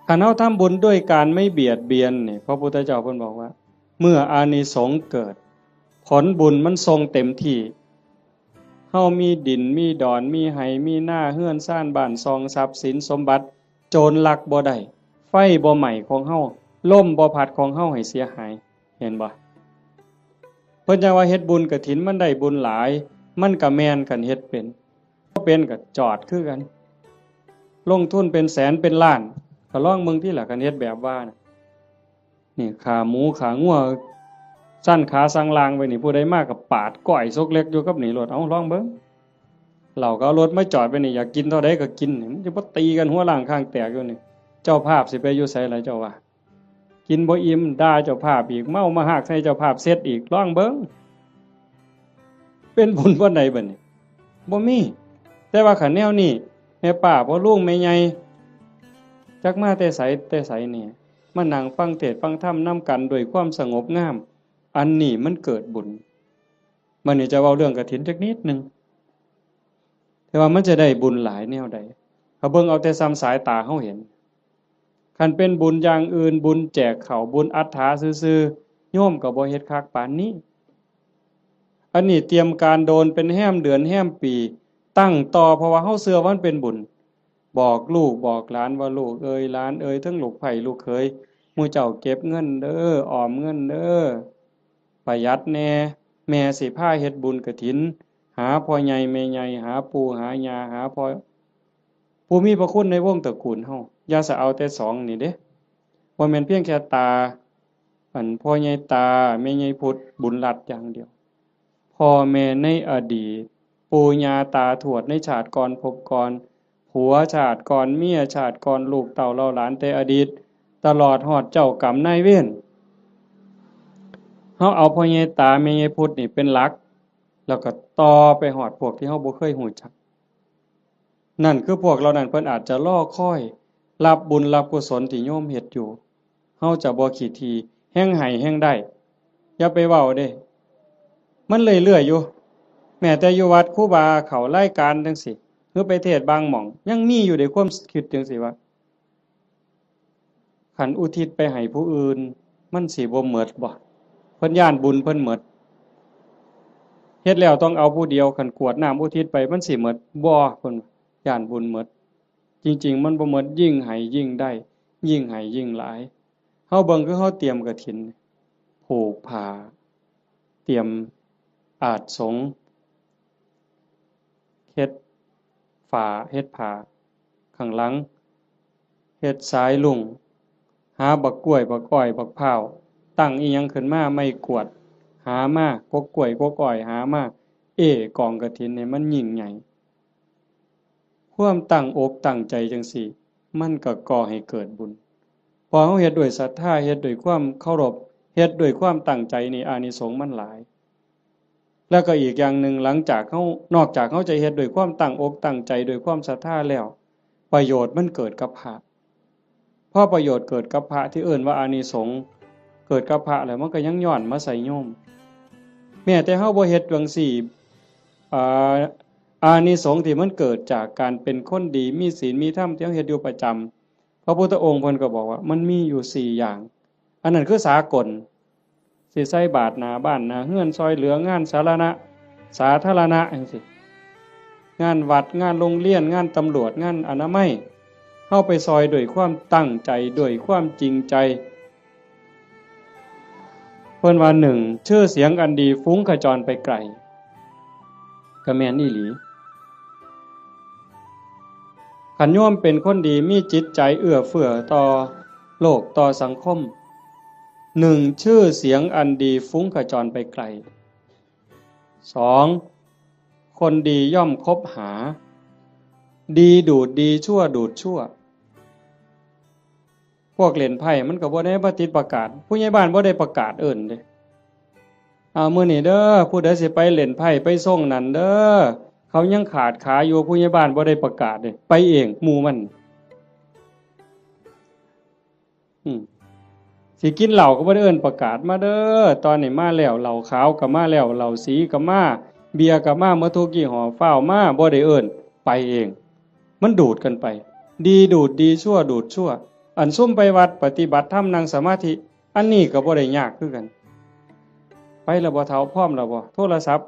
คันเฮาทำบุญด้วยการไม่เบียดเบียนนี่ พระพุทธเจ้าเพิ่นบอกว่า เมื่ออานิสงส์เกิด ผลบุญมันส่งเต็มที่ เฮามีดิน มีดอน มีไฮ่ มีนา เฮือนซาน บ้านช่อง ทรัพย์สินสมบัติ โจรลักบ่ได้ ไฟบ่ไหม้ของเฮา ลมบ่พัดของเฮาให้เสียหาย เห็นบ่ เพิ่นจั่งว่าเฮ็ดบุญกฐินมันได้บุญหลาย มันก็แม่นคันเฮ็ดเป็น บ่เป็นก็จอดคือกัน ลงทุนเป็นแสนเป็นล้าน ก็ลองเบิ่งติล่ะ คันเฮ็ดแบบว่าน่ะ นี่ ขาหมูขางัว ซั่นขาสั่งลางไว้นี่ ผู้ใดมาก็ปาดก้อยซกเล็กอยู่กับนี่โลด เอาลองเบิ่ง เหล้าก็เอารถมาจอดไว้นี่ อยากกินเท่าใดก็กินนี่ มันจะบ่ตีกันหัวร้างข้างแตกอยู่นี่ เจ้าภาพสิไปอยู่ไสล่ะเจ้าว่า กินบ่อิ่ม ด่าเจ้าภาพอีก เมามาฮากใส่เจ้าภาพเสร็จอีก ลองเบิ่ง เป็นบุญบ่ใดบัดนี้ บ่มี แต่ว่าคันแนวนี้ แม่ป้าพ่อลุงแม่ใหญ่ จักมาแต่ไสแต่ไสนี่ มานั่งฟังเทศน์ฟังธรรมนำกันด้วยความสงบงาม อันนี้มันเกิดบุญ บัดนี้จะเว้าเรื่องกฐินจักนิดหนึ่ง แต่ว่ามันจะได้บุญหลายแนวใด เขาเบิ่งเอาแต่ส่ำสายตาเฮาเห็น คันเป็นบุญอย่างอื่น บุญแจกข้าว บุญอัฏฐาซื่อๆ โยมก็บ่เฮ็ดคักปานนี้ อันนี้เตรียมการโดนเป็นแฮมเดือนแฮมปี ตั้งต่อ เพราะว่าเฮาเชื่อว่ามันเป็นบุญ บอกลูกบอกหลานว่า ลูกเอ๋ยหลานเอ๋ย ทั้งลูกใภ้ลูกเขย หมู่เจ้าเก็บเงินเด้อ ออมเงินเด้อ ประหยัดแหน่ แม่สิพาเฮ็ดบุญกฐิน หาพ่อใหญ่แม่ใหญ่ หาปู่หาย่า หาพ่อ ผู้มีพระคุณในวงตระกูลเฮา อย่าสะเอาแต่สองนี่เด้ บ่แม่นเพียงแค่ตา อันพ่อใหญ่ตา แม่ใหญ่พุทธ บุญรัตน์อย่างเดียว พ่อแม่ในอดีต ปู่ย่าตาทวดในชาติก่อนภพก่อน ผัวชาติก่อน เมียชาติก่อน ลูกเต้าเหล่าหลานแต่อดีต ตลอดฮอดเจ้ากรรมนายเวร เฮาเอาพ่อใหญ่ตาแม่ใหญ่พุทธนี่เป็นหลัก แล้วก็ต่อไปฮอดพวกที่เฮาบ่เคยฮู้จัก นั่นคือพวกเหล่านั้นเพิ่นอาจจะรอคอยรับบุญรับกุศลที่โยมเฮ็ดอยู่ เฮาจะบ่ขี้ถี่ แฮ่งให้แฮ่งได้ อย่าไปเว้าเด้ มันเรื่อยๆอยู่ แม้แต่อยู่วัดครูบาเข้ารายการจั่งซี้ หรือไปเทศน์บางหม่อง ยังมีอยู่เด้ความคิดจั่งซี้ว่า คันอุทิศไปให้ผู้อื่น มันสิบ่หมดบ่ เพิ่นย้านบุญเพิ่นหมด เฮ็ดแล้วต้องเอาผู้เดียว คันกรวดน้ำอุทิศไปมันสิหมดบ่ เพิ่นย้านบุญหมด จริงๆ มันบ่หมด ยิ่งให้ยิ่งได้ ยิ่งให้ยิ่งหลาย เฮาเบิ่งคือเฮาเตรียมกฐิน ผูกผ้า เตรียมอาสน์สงฆ์ เฮ็ดฝา เฮ็ดผ้าข้างหลัง เฮ็ดสายลุง หาบักกล้วย บักอ้อย บักพร้าว ตั้งอิหยังขึ้นมา ไม้กวาด หามา กกกล้วย กกอ้อย หามา เอ้กองกฐินนี่มันยิ่งใหญ่ ความตั้งอกตั้งใจจั่งซี้ มันก็ก่อให้เกิดบุญ พอเฮาเฮ็ดด้วยศรัทธา เฮ็ดด้วยความเคารพ เฮ็ดด้วยความตั้งใจนี่ อานิสงส์มันหลาย แล้วก็อีกอย่างหนึ่ง หลังจากเฮา นอกจากเฮาจะเฮ็ดด้วยความตั้งอกตั้งใจ ด้วยความศรัทธาแล้ว ประโยชน์มันเกิดกับพระ พอประโยชน์เกิดกับพระที่เอิ้นว่าอานิสงส์เกิดกับพระแล้ว มันก็ยังย้อนมาใส่โยม แม้แต่เฮาบ่เฮ็ดจั่งซี้ อ่า อานิสงส์ที่มันเกิดจากการเป็นคนดี มีศีล มีธรรม ที่เฮาเฮ็ดอยู่ประจำ พระพุทธองค์เพิ่นก็บอกว่ามันมีอยู่สี่อย่าง อันนั้นคือสากล สิใส่บาตรหน้าบ้านหน้าเฮือน ซอยเหลืองานสาธารณะ สาธารณะจั่งซี้ งานวัด งานโรงเรียน งานตำรวจ งานอนามัย เฮาไปซอยด้วยความตั้งใจ ด้วยความจริงใจ เพิ่นว่า หนึ่ง ชื่อเสียงอันดีฟุ้งขจรไปไกล ก็แม่นอีหลี คันโยมเป็นคนดี มีจิตใจเอื้อเฟื้อต่อโลก ต่อสังคม หนึ่ง ชื่อเสียงอันดีฟุ้งขจรไปไกล สอง คนดีย่อมคบหา ดีดูดดี ชั่วดูดชั่ว พวกเล่นไพ่มันก็บ่ได้มาติดประกาศ ผู้ใหญ่บ้านบ่ได้ประกาศเอิ้นเด้ เอามื้อนี้เด้อ ผู้ใดสิไปเล่นไพ่ไปซ่งนั่นเด้อ เขายังขาดขาอยู่ ผู้ใหญ่บ้านบ่ได้ประกาศเด้ ไปเองหมู่มัน อืม สิกินเหล้าก็บ่ได้เอิ้นประกาศ มาเด้อ ตอนนี้มาแล้ว เหล้าขาวก็มาแล้ว เหล้าสีก็มา เบียร์ก็มา หมดทุกยี่ห้อ ฟ้าวมา บ่ได้เอิ้น ไปเอง มันดูดกันไป ดีดูดดี ชั่วดูดชั่ว อันซุมไปวัดปฏิบัติธรรมนั่งสมาธิ อันนี้ก็บ่ได้ยากคือกัน ไปแล้วบ่เฒ่า พร้อมแล้วบ่ โทรศัพท์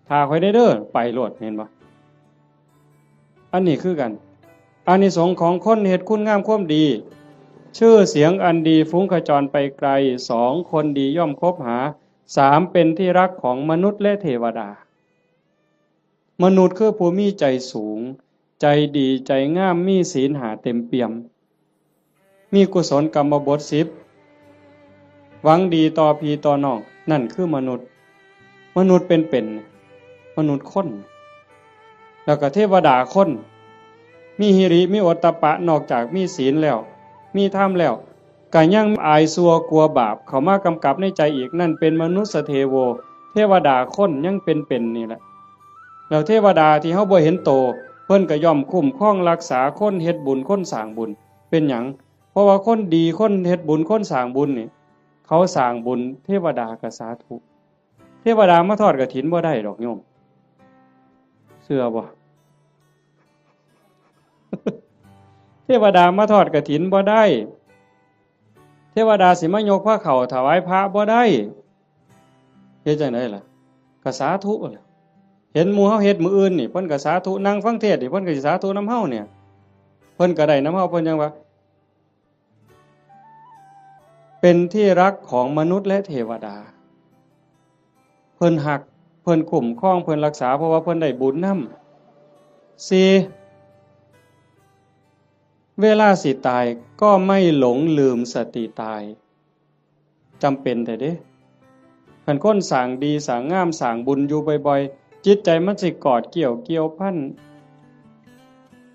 ถ้าข้อยได้เด้อ ไปโลด เห็นบ่ อันนี้คือกัน อานิสงส์ของคนเฮ็ดคุณงามความดี ชื่อเสียงอันดีฟุ้งขจรไปไกล สอง คนดีย่อมคบหา สาม เป็นที่รักของมนุษย์และเทวดา มนุษย์คือผู้มีใจสูง ใจดี ใจงาม มีศีลห้าเต็มเปี่ยม มีกุศลกรรมบทสิบ หวังดีต่อพี่ต่อน้อง นั่นคือมนุษย์ มนุษย์เป็นๆ มนุษย์คน แล้วก็เทวดาคน มีหิริ มีโอตตัปปะ นอกจากมีศีลแล้ว มีธรรมแล้ว ก็ยังอายชั่วกลัวบาปเข้ามากำกับในใจอีก นั่นเป็นมนุสสเทโว เทวดาคนยังเป็นๆ นี่แหละ แล้วเทวดาที่เฮาบ่เห็นโต เพิ่นก็ย่อมคุ้มครองรักษาคนเฮ็ดบุญ คนสร้างบุญ เป็นหยัง เพราะว่าคนดี คนเฮ็ดบุญ คนสร้างบุญนี่ เขาสร้างบุญ เทวดาก็สาธุ เทวดามาทอดกฐินบ่ได้ดอกโยม เชื่อบ่ เทวดามาทอดกฐินบ่ได้ เทวดาสิมายกพระเข้าถวายพระบ่ได้ เฮ็ดจั่งใดล่ะ ก็สาธุแหละ เห็นหมู่เฮาเฮ็ดมื้ออื่นนี่ เพิ่นก็สาธุ นั่งฟังเทศน์นี่ เพิ่นก็สิสาธุนำเฮาเนี่ย เพิ่นก็ได้นำเฮา เพิ่นยังว่า เป็นที่รักของมนุษย์และเทวดา เพิ่นฮัก เพิ่นคุ้มครอง เพิ่นรักษา เพราะว่าเพิ่นได้บุญนำ สี่ เวลาสิตายก็ไม่หลงลืมสติตาย จำเป็นแท้เด้ คันคนสร้างดีสร้างงามสร้างบุญอยู่บ่อยๆ จิตใจมันสิกอดเกี่ยวเกี่ยวพัน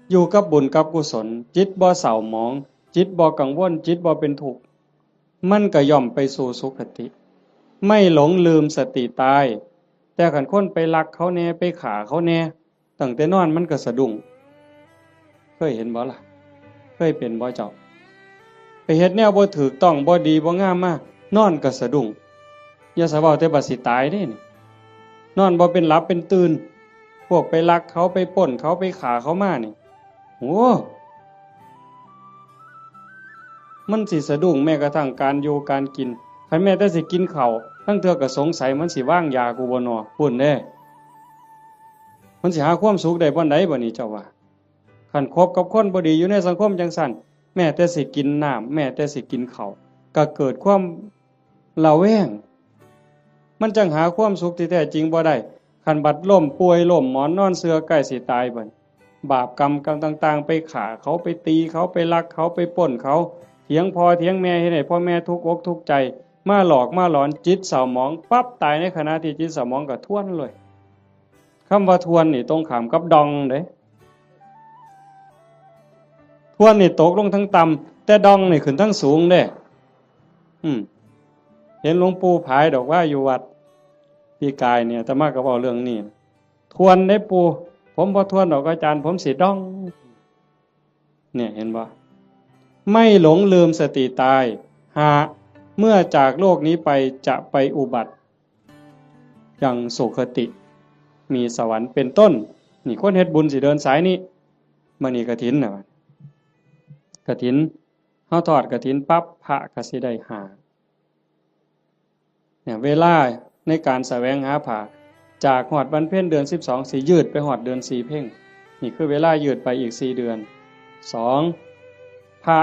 อยู่กับบุญกับกุศล จิตบ่เศร้าหมอง จิตบ่กังวล จิตบ่เป็นทุกข์ มันก็ย่อมไปสู่สุคติ ไม่หลงลืมสติตาย แต่คันคนไปลักเขาแน่ ไปฆ่าเขาแน่ ตั้งแต่นอนมันก็สะดุ้ง เคยเห็นบ่ล่ะ เคยเป็นบ่เจ้า ไปเฮ็ดแนวบ่ถูกต้อง บ่ดีบ่งามมา นอนก็สะดุ้ง อย่าสะเว้าแต่บัดสิตายเด้นี่ นอนบ่เป็นหลับเป็นตื่น พวกไปลักเขา ไปปล้นเขา ไปฆ่าเขามานี่ โอ้ มันสิสะดุ้งแม้กระทั่งการอยู่การกิน คันแม้แต่สิกินข้าว ลางเทื่อก็สงสัยมันสิวางยากูบ่นอ พู้นเด้ มันสิหาความสุขได้บ่อนใดบ่นี่เจ้าว่า คันคบกับคนบ่ดีอยู่ในสังคมจั่งซั้น แม้แต่สิกินน้ำ แม้แต่สิกินข้าว ก็เกิดความระแวง มันจั่งหาความสุขที่แท้จริงบ่ได้ คันบัดล้มป่วยล้มหมอนนอนเสื่อใกล้สิตายบัด บาปกรรมกรรมต่างๆ ไปฆ่าเขา ไปตีเขา ไปลักเขา ไปปล้นเขา เถียงพ่อเถียงแม่ เฮ็ดให้พ่อแม่ทุกข์อกทุกข์ใจ มาหลอกมาหลอน จิตเศร้าหมองปั๊บ ตายในขณะที่จิตเศร้าหมองก็ทวนเลย คำว่าทวนนี่ตรงข้ามกับด่องเด้ ทวนนี่ตกลงทั้งต่ำ แต่ด่องนี่ขึ้นทั้งสูงเด้ อืม เห็นหลวงปู่ผายดอกว่าอยู่วัดปีกายเนี่ย อาตมาก็เว้าเรื่องนี้ ทวนได้ปู่ ผมบ่ทวนดอกอาจารย์ ผมสิด่อง เนี่ยเห็นบ่ ไม่หลงลืมสติตาย หากเมื่อจากโลกนี้ไปจะไปอุบัติยังสุคติ มีสวรรค์เป็นต้น นี่คนเฮ็ดบุญสิเดินสายนี้ มื้อนี้กฐินน่ะ กฐิน เฮาทอดกฐินปั๊บ พระก็สิได้ห้า เนี่ย เวลาในการแสวงหาผ้า จากฮอดวันเพ็ญเดือนสิบสอง สิยืดไปฮอดเดือนสี่เพ็ญ นี่คือเวลายืดไปอีกสี่เดือน สอง พระ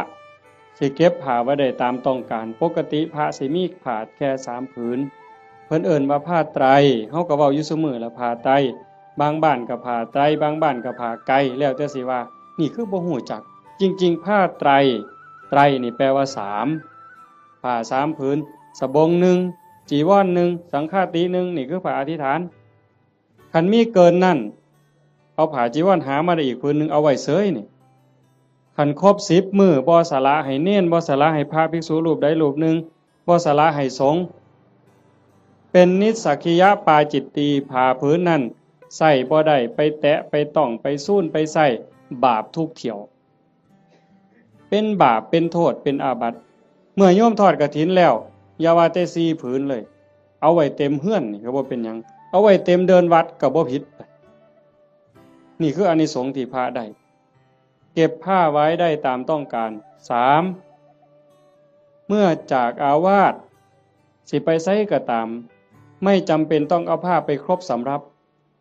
สิเก็บผ้าไว้ได้ตามต้องการ ปกติพระสิมีผ้าแค่สามผืน เพิ่นเอิ้นว่าผ้าไตร เฮาก็เว้าอยู่ซุมื้อละ ผ้าไตร บางบ้านก็ผ้าไตร บางบ้านก็ผ้าไก แล้วแต่สิว่า นี่คือบ่ฮู้จัก จริงๆ ผ้าไตร ไตรนี่แปลว่าสาม ผ้าสามผืน สบงหนึ่ง จีวรหนึ่ง สังฆาติหนึ่ง นี่คือผ้าอธิษฐาน คันมีเกินนั้น เอาผ้าจีวรหามาได้อีกผืนหนึ่ง เอาไว้เสยนี่ คันครบสิบมื้อ บ่สละให้เณร บ่สละให้พระภิกษุรูปใดรูปหนึ่ง บ่สละให้สงฆ์ เป็นนิสสักขิยปาจิตตี ผ้าผืนนั้นใส่บ่ได้ ไปแตะ ไปต้อง ไปซูน ไปใส่ บาปทุกเที่ยว เป็นบาป เป็นโทษ เป็นอาบัติ เมื่อโยมทอดกฐินแล้ว อย่าว่าแต่สี่ผืนเลย เอาไว้เต็มเฮือนนี่ก็บ่เป็นหยัง เอาไว้เต็มเดินวัดก็บ่ผิด นี่คืออานิสงส์ที่พระได้ เก็บผ้าไว้ได้ตามต้องการ สาม เมื่อจากอาวาส สิไปไสก็ตาม ไม่จำเป็นต้องเอาผ้าไปครบสำรับ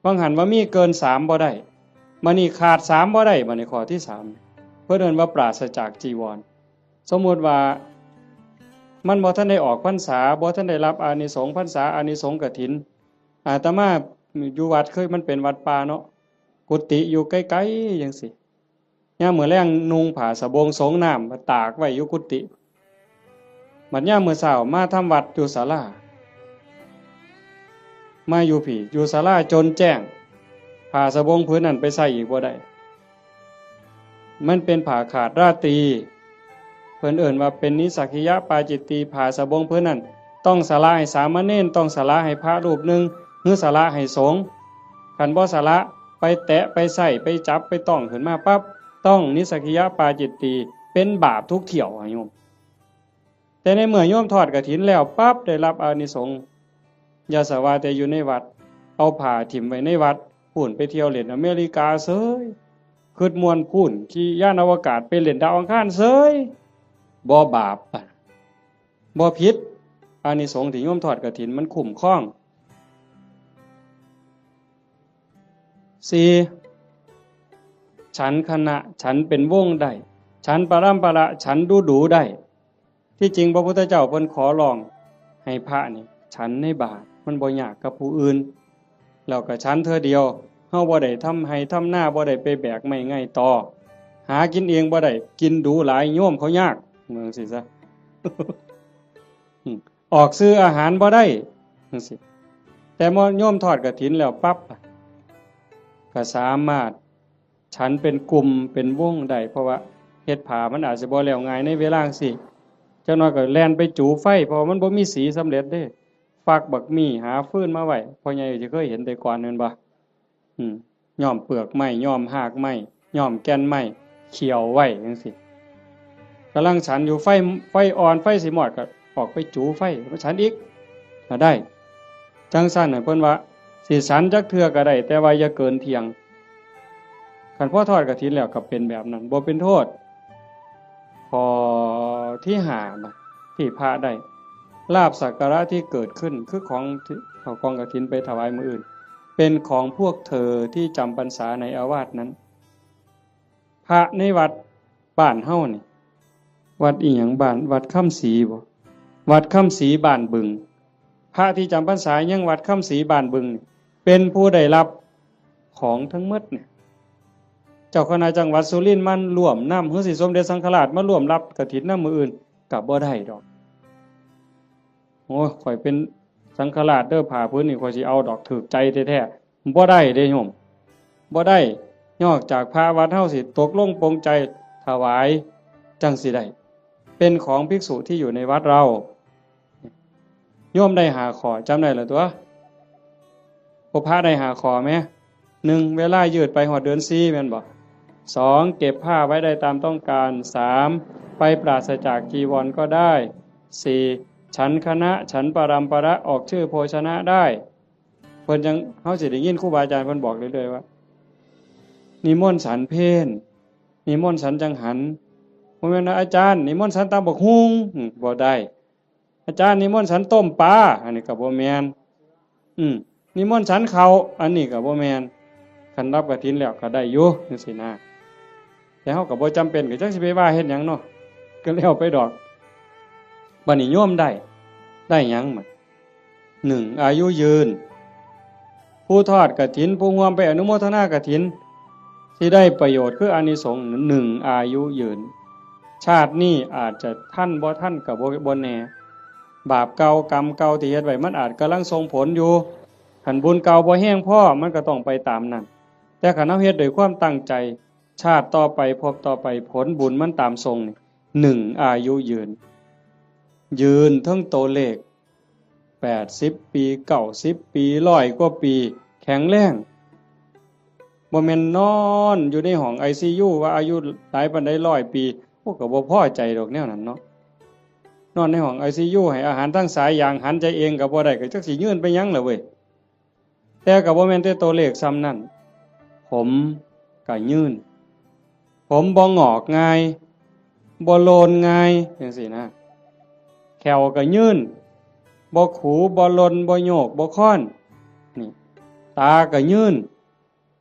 บางหันว่ามีเกินสามบ่ได้ บัดนี้ขาดสามบ่ได้ บัดนี้ข้อที่สาม เพิ่นเอิ้นว่าปราศจากจีวร สมมุติว่ามันบ่ทันได้ออกพรรษา บ่ทันได้รับอานิสงส์พรรษา อานิสงส์กฐิน อาตมาอยู่วัด เคยมันเป็นวัดป่าเนาะ กุฏิอยู่ไกลๆจั่งซี้ ยามมื้อแลงนุ่งผ้าสบงสงน้ำมาตากไว้อยู่กุฏิ บัดยามมื้อเช้ามาทำวัดอยู่ศาลา มาอยู่พี้ อยู่ศาลาจนแจ้ง ผ้าสบงผืนนั้นไปใส่อีกบ่ได้ มันเป็นผ้าขาดราตรี เพิ่นเอิ้นว่าเป็นนิสสักขิยปาจิตตี ผ้าสบงผืนนั้น ต้องสละให้สามเณร ต้องสละให้พระรูปหนึ่ง หรือสละให้สงฆ์ คันบ่สละ ไปแตะ ไปใส่ ไปจับ ไปต้องขึ้นมาปั๊บ ต้องนิสสักขิยปาจิตตี เป็นบาปทุกเที่ยวอะโยม แต่ในเมื่อโยมทอดกฐินแล้วปั๊บ ได้รับอานิสงส์ อย่าสะว่าแต่อยู่ในวัด เอาผ้าถิ่มไว้ในวัด พู้นไปเที่ยวเล่นอเมริกาเสย คิดม่วนพู้น ขี่ยานอวกาศไปเล่นดาวอังคารเสย บ่บาป บ่ผิด อานิสงส์ที่โยมทอดกฐินมันคุ้มครอง สี่ ฉันคณะ ฉันเป็นวงได้ ฉันปรำประ ฉันดูดูได้ ที่จริงพระพุทธเจ้าเพิ่นขอร้องให้พระนี่ฉันในบาตร มันบ่ยากกับผู้อื่น แล้วก็ฉันเทื่อเดียว เฮาบ่ได้ทำไร่ทำนา บ่ได้ไปแบกไม้ไงต่อ หากินเองบ่ได้ กินดูหลาย โยมเขายาก ว่าจั่งซี้ซะ อืม ออกซื้ออาหารบ่ได้ จั่งซี้ แต่เมื่อโยมทอดกฐินแล้วปั๊บ ก็สามารถฉันเป็นกลุ่มเป็นวงได้ เพราะว่าเฮ็ดผ้ามันอาจสิบ่แล้วง่ายในเวลาจั่งซี้ จักหน่อยก็แล่นไปจูไฟ เพราะว่ามันบ่มีสีสำเร็จเด้ ฟักบักมี่ หาฟืนมาไว้ พ่อใหญ่สิเคยเห็นแต่ก่อนแม่นบ่ อืม ย้อมเปลือกไม้ ย้อมฮากไม้ ย้อมแก่นไม้ เคี่ยวไว้จั่งซี้ กำลังฉันอยู่ ไฟ ไฟอ่อน ไฟสิมอด ก็ออกไปจูไฟ มาฉันอีก ก็ได้ จั่งซั้นน่ะ เพิ่นว่า สิฉันจักเทื่อก็ได้ แต่ว่าอย่าเกินเที่ยง คันพอทอดกฐินแล้วก็เป็นแบบนั้น บ่เป็นโทษ ข้อที่ห้านะ ที่พระได้ ลาภสักการะที่เกิดขึ้น คือของที่เอากองกฐินไปถวายมื้ออื่น เป็นของพวกเธอที่จำพรรษาในอาวาสนั้น พระในวัดบ้านเฮานี่ วัดอีหยังบ้าน วัดคำศรีบ่ วัดคำศรีบ้านบึง พระที่จำพรรษายังวัดคำศรีบ้านบึงนี่ เป็นผู้ได้รับของทั้งหมดเนี่ย เจ้าคณะจังหวัดสุรินทร์มาร่วมนำ หรือสิสมเด็จสังฆราชมาร่วมรับกฐินนำมื้ออื่น ก็บ่ได้ดอก โอ้ย ข้อยเป็นสังฆราชเด้อ ผ้าผืนนี่ข้อยสิเอาดอก ถูกใจแท้ๆ บ่ได้เด้โยม บ่ได้ นอกจากพระวัดเฮาสิตกลงปลงใจถวาย จั่งสิได้ เป็นของภิกษุที่อยู่ในวัดเรา โยมได้ห้าข้อ จำได้แล้วตัว พวกพระได้ห้าข้อไหม หนึ่ง เวลายืดไปฮอดเดือนสี่ แม่นบ่ สอง เก็บผ้าไว้ได้ตามต้องการ สาม ไปปราศจากจีวรก็ได้ สี่ ฉันคณะ ฉันปรัมประ ออกชื่อโภชนะได้ เพิ่นจั่ง เฮาสิได้ยินครูบาอาจารย์เพิ่นบอกเรื่อยๆว่า นิมนต์ฉันเพล นิมนต์ฉันจังหัน บ่แม่นว่า อาจารย์ นิมนต์ฉันตำบักหุ่ง อืม บ่ได้ อาจารย์ นิมนต์ฉันต้มปลา อันนี้ก็บ่แม่น อืม นิมนต์ฉันข้าว อันนี้ก็บ่แม่น คันรับกฐินแล้วก็ได้อยู่จั่งซี้นะ แต่เฮาก็บ่จำเป็น ก็จักสิไปว่าเฮ็ดหยังเนาะ ก็แล้วไปดอก บัดนี้โยมได้ ได้หยังบัด หนึ่ง อายุยืน ผู้ทอดกฐิน ผู้ร่วมไปอนุโมทนากฐิน สิได้ประโยชน์คืออานิสงส์ หนึ่ง อายุยืน ชาตินี้อาจจะทันบ่ทันก็บ่ บ่แน่ บาปเก่ากรรมเก่าที่เฮ็ดไว้มันอาจกำลังส่งผลอยู่ คันบุญเก่าบ่แฮงพอมันก็ต้องไปตามนั้น แต่คันเฮาเฮ็ดด้วยความตั้งใจ ชาติต่อไป ภพต่อไป ผลบุญมันตามส่งนี่ หนึ่ง อายุยืน ยืนเทิงตัวเลข แปดสิบปี เก้าสิบปี ร้อยกว่าปี แข็งแรง บ่แม่นนอนอยู่ในห้อง ไอซียู ว่าอายุหลายปานใด ร้อยปี โอ้ ก็บ่พอใจดอกแนวนั้นเนาะ นอนในห้อง ไอซียู ให้อาหารทางสายยาง หันใจเองก็บ่ได้ ก็จักสิยืนไปหยังล่ะเว้ย แต่ก็บ่แม่นแต่ตัวเลขส่ำนั้น ผมก็ยืน ผมบ่งอกง่าย บ่โลนง่ายจั่งซี้นะ แข้วก็ยืน บ่ขู บ่หล่น บ่โยก บ่ค้อน นี่ ตาก็ยืน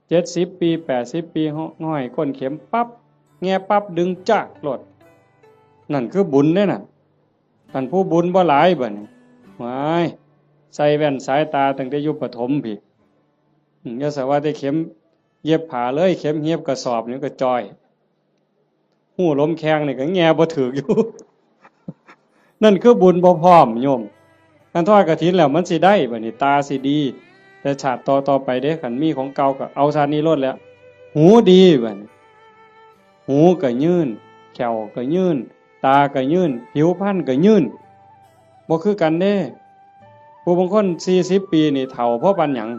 เจ็ดสิบปี แปดสิบปี ห้อยก้นเข็มปั๊บ แงะปั๊บ ดึงจากโลด นั่นคือบุญเด้น่ะ คันผู้บุญบ่หลายบัดนี้ ว้าย ใส่แว่นสายตาตั้งแต่อยู่ประถมพี้ อืม อย่าสะว่าแต่เข็มเย็บผ้าเลย เข็มเย็บกระสอบนี่ก็จ่อย ฮู้ลมแข้งนี่ก็แงะบ่ถืกอยู่ นั่นคือบุญบ่พร้อมโยม คันทอดกฐินแล้วมันสิได้บัดนี้ ตาสิดี แต่ชาติต่อๆไปเด้ คันมีของเก่าก็เอาชาตินี้โลดแหละ หูดีบัดนี้ หูก็ยืน แข้วก็ยืน ตาก็ยืน ผิวพรรณก็ยืน บ่คือกันเด้ ผู้บางคนสี่สิบปีนี่เฒ่าพอปานหยัง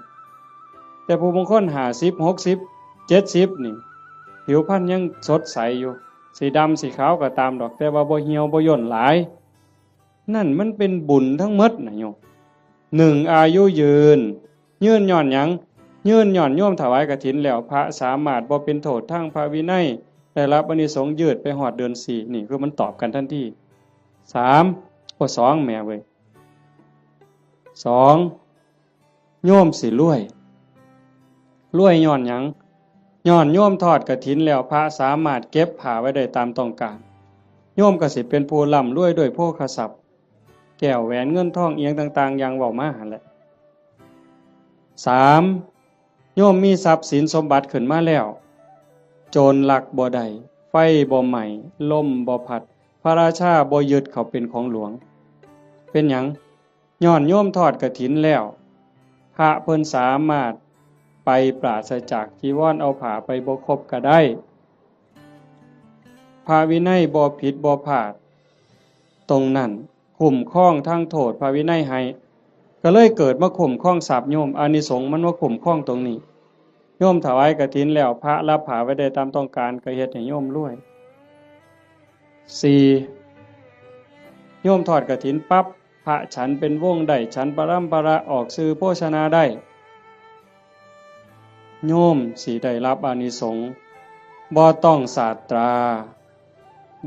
แต่ผู้บางคนห้าสิบ หกสิบ เจ็ดสิบนี่ ผิวพรรณยังสดใสอยู่ สิดำสิขาวก็ตามดอก แต่ว่าบ่เหี่ยวบ่ย่นหลาย นั่นมันเป็นบุญทั้งหมดนะโยม หนึ่ง อายุยืน ยืนย้อนหยัง ยืนย้อนโยมถวายกฐินแล้ว พระสามารถบ่เป็นโทษทางพระวินัย ได้รับอานิสงส์ยืดไปฮอดเดือนสี่ นี่คือมันตอบกันทันที สาม โอ้ สอง แหมเว้ย สอง โยมสิรวย รวยย้อนหยัง ย้อนโยมทอดกฐินแล้ว พระสามารถเก็บผ้าไว้ได้ตามต้องการ โยมก็สิเป็นผู้ร่ำรวยด้วยโภคทรัพย์ แก้วแหวนเงินทองอิหยังต่างๆ อย่างเว้ามาหั่นแหละ สาม โยมมีทรัพย์สินสมบัติขึ้นมาแล้ว โจรลักบ่ได้ ไฟบ่ไหม้ ลมบ่พัด พระราชาบ่ยึดเขาเป็นของหลวง เป็นหยัง ย้อนโยมทอดกฐินแล้ว พระเพิ่นสามารถไปปราศจากจีวร เอาผ้าไปบ่ครบก็ได้ พระวินัยบ่ผิดบ่พลาด ตรงนั้นคุ้มครองทางโทษพระวินัยให้ ก็เลยเกิดมาคุ้มครองทรัพย์โยม อานิสงส์มันมาคุ้มครองตรงนี้ โยมถวายกฐินแล้ว พระรับผ้าไว้ได้ตามต้องการ ก็เฮ็ดให้โยมรวย สี่ โยมทอดกฐินปั๊บ พระฉันเป็นวงได้ ฉันปรัมประ ออกชื่อโภชนาได้ โยมสิได้รับอานิสงส์ บ่ต้องสาตรา